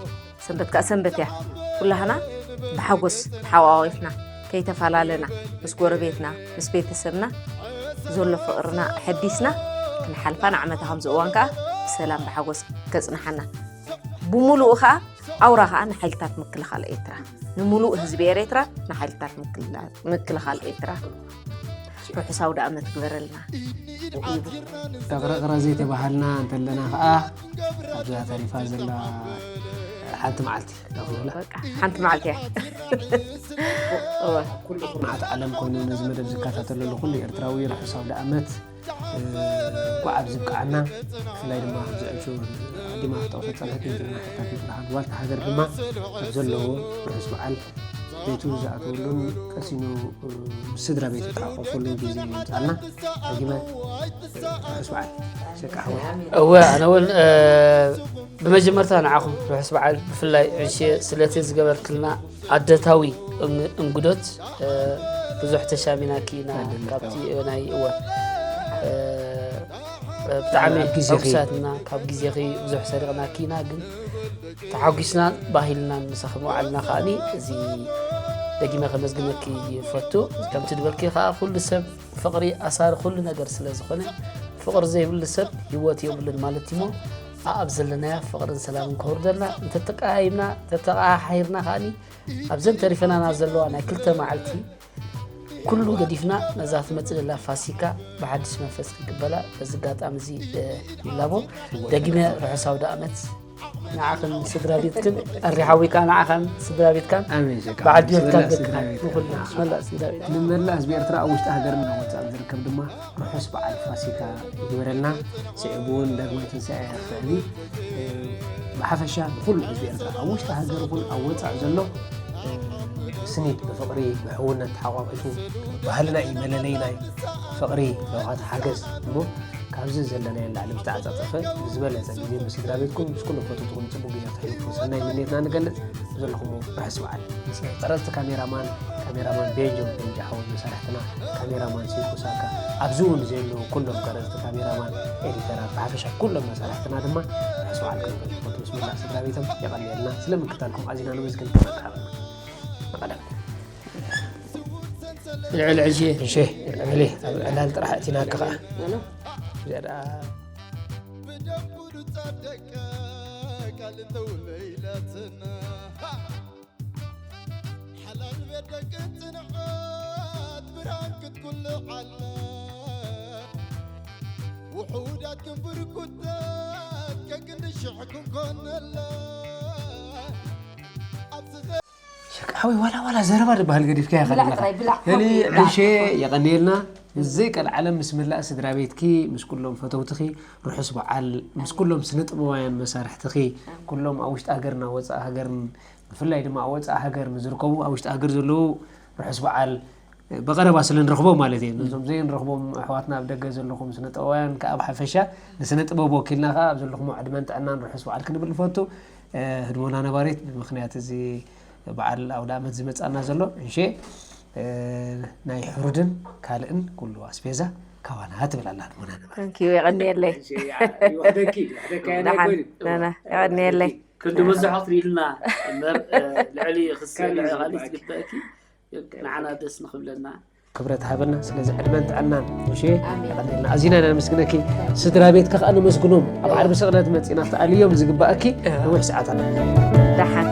ሰንበት ከዓ ሰንበት እያ ኩላህና ብሓጎስ ተሓዋዊፍና ከይተፈላለና ምስ ጎረቤትና ምስ ቤተሰብና ዘሎ ፍቅርና ሐዲስና ክንሓልፋ ንዓመታ ከምዚ እዋን ከዓ ብሰላም ብሓጎስ ከፅንሓና ብሙሉኡ ከዓ ኣውራ ከዓ ንሓይልታት ምክልኻል ኤርትራ ንምሉእ ህዝቢ ኤርትራ ንሓይልታት ምክልላ- ምክልኻል ኤርትራ ርሑስ ኣውደ ኣመት ግበረልና ይብል ጠቕረቕረ ዘይተባሃልና እንተለና ከዓ ኣብዛ ተሪፋ ዘላ ሓንቲ መዓልቲ ናብላ በቃ ሓንቲ መዓልቲ እያ እወ ኩሉ ኩርናዓት ዓለም ኮይኑ ነዚ መደብ ዝከታተለሉ ኩሉ ኤርትራዊ ርሑስ ኣውደ ኣመት እንኳዕ ኣብዚ ብቅዓና ብፍላይ ድማ ኣብዚ ዕንሹ ኣዲማ ክጠቕሶ ፀንሐት ንዝና ሕታት ይብልሃል ዋልታ ሃገር ድማ ኣብ ዘለዎ ርሑስ በዓል ቤቱ ዝኣተወሉን ቀሲኑ ምስ ስድራ ቤት ዝተሓቆፈሉን ግዜ ይምፃልና ደጊመ ርሑስ በዓል ሸቃ ሓወይ እወ ኣነ እውን ብመጀመርታ ንዓኹም ርሑስ በዓል ብፍላይ ዕንሽየ ስለቲ ዝገበርክልና ኣደታዊ እንግዶት ብዙሕ ተሻሚናኪ ኢና ካብቲ ናይ እወ ብጣዕሚ ሕጉሳትና ካብ ግዜኺ ብዙሕ ሰሪቕናኪ ኢና ግን ተሓጒስናን ባህልናን ምሳኺ ምውዓልና ከዓኒ እዚ ደጊመ ከመስግነኪ ይፈቱ ከምቲ ዝበልኪ ከዓ ኩሉ ሰብ ፍቕሪ ኣሳሪ ኩሉ ነገር ስለ ዝኾነ ፍቕሪ ዘይብሉ ሰብ ህይወት የብሉን ማለት እሞ ኣኣብ ዘለናያ ፍቕርን ሰላምን ከውርደልና እንተተቀያይምና እንተተቀሓሒርና ከዓኒ ኣብዘን ተሪፈናና ዘለዋ ናይ ክልተ መዓልቲ ኩሉ ገዲፍና ነዛ ትመፅእ ዘላ ፋሲካ ብሓድሽ መንፈስ ክንቅበላ በዚ ኣጋጣሚ እዚ ይላቦ ደጊመ ርሑስ ኣውደ ኣመት ንዓኽን ስድራ ቤትክን ኣሪ ሓዊካ ንዓኻን ስድራ ቤትካን ኣሜን ሸቃ ብዓዲ ስድራ ወድካን ስድራ ደቅኻን ቤት ንኹሉ መላእ ስድራ ቤት ንመላእ ህዝቢ ኤርትራ ኣብ ውሽጢ ሃገርን ኣብ ወፃእን ዝርከብ ድማ ርሑስ በዓል ፋሲካ ይግበረልና። ስዒቡ እውን ዳግማይ ትንሳኤ ኣኽዕቢ ብሓፈሻ ንኩሉ ህዝቢ ኤርትራ ኣብ ውሽጢ ሃገር ይኹን ኣብ ወፃእ ዘሎ ስኒት ብፍቕሪ ብሕውነት ተሓቋቂፉ፣ ባህልና እዩ መለለይና እዩ፣ ፍቕሪ ለውሃት ሓገዝ እሞ፣ ካብዚ ዘለናዮ ንላዕሊ ዝተዓጻጸፈ ብዝበለጸ ግዜ ምስ ስድራ ቤትኩም ምስ ኩሎም ፈተውትኹም ጽቡቕ ግዜ ተሕልፉ ሰናይ ምንየትና ንገልጽ። ዘለኹም ርሑስ በዓል። ምስ ቀረጽቲ ካሜራማን፣ ካሜራማን ቤንጆ፣ ቤንጃ ሓወይ መሳርሕትና፣ ካሜራማን ሲንኩ ሳካ፣ ኣብዚ እውን ዘለዉ ኩሎም ቀረጽቲ ካሜራማን፣ ኤዲተራት፣ ብሓፈሻ ኩሎም መሳርሕትና ድማ ርሑስ በዓል ክንብል ንፈቱ ምስ መላእ ስድራ ቤቶም። የቐንየልና። ስለ ምክታልኩም ኣዚና ነመስግን። ክብረት ሃበና። ንቐደም። ልዕሊ ዕልሺ። እሺ፣ ልዕሊ ኣብ ዕላል ጥራሕ ኣእቲናካ ኸኣ። ዝያዳ ብደንቡ ዱጻ ደቀ ቃል እንተውለይላትና ሓላል ቤት ደቂ ጽንዓት ብርሃን ክትኩልዕ ኣላ። ውሑዳት ክንብርኩታት ከክንዲ ሽሕ ክንኮነላ ኣብዚ ሸቃዊ ዋላ ዋላ ዘረባ ዝበሃል ገዲፍካያ ብላዕ ኸለኻ። ጥራይ፣ ብላዕ። ሄሊ ብላዕ። ዕልሼ የቐንየልና። ምስ ዘይቀልዓለም ምስ መላእ ስድራ ቤትኪ፣ ምስ ኩሎም ፈተውትኺ ርሑስ በዓል፣ ምስ ኩሎም ስነ ጥበባውያን መሳርሕትኺ፣ ኩሎም ኣብ ውሽጢ ሃገርን ኣብ ወጻኢ ሃገርን፣ ብፍላይ ድማ ኣብ ወጻኢ ሃገር ንዝርከቡ፣ ኣብ ውሽጢ ሃገር ዘለዉ ርሑስ በዓል ብቐረባ ስለ ንረኽቦም ማለት እየ። ነዞም ዘይንረኽቦም ኣሕዋትና ኣብ ደገ ዘለኹም ስነ ጥበባውያን ከኣ ብሓፈሻ ንስነ ጥበብ ወኪልና ከኣ ኣብ ዘለኹሞ ዕድመን ጥዕናን ርሑስ በዓል ክንብል ንፈቱ። ህድሞና ነባሪት ብምኽንያት እዚ በዓል ኣውደ ዓመት ዝመጻና ዘሎ እንሼ ናይ ሕሩድን ካልእን ኩሉ ኣስቤዛ ካባና ትብል ኣላ ህድሞና ነባሪት። Thank you፣ የቐንየለይ። እንሼ፣ ያ፣ ይውሕደኪ፣ ይውሕደካ፣ ያ ናይ ናሓን፣ ጎይኑ። ናና፣ የቐንየለይ። ክንዲ በዝሖ ትብልና እምበር፣ እ፣ ልዕሊ ክስ-፣ ካልእ ልዕሊ ካልእ ዝግባእኪ። ዝግባእኪ፣ ንዓና ደስ ንኽብለና። ክብረት ሃበልና። ስለዚ ዕድመን ጥዕናን፣ ምሽ? ኣሜን። የቐንየልና። ኣዚና ኢና ነመስግነኪ። ስድራ ቤትካ ከኣ ነመስግኖም። ኣብ ዓርቢ ስቕለት መጺና ክትኣልዮም ዝግባእኪ እወ። ነዊሕ ሰዓታት። ደሓን።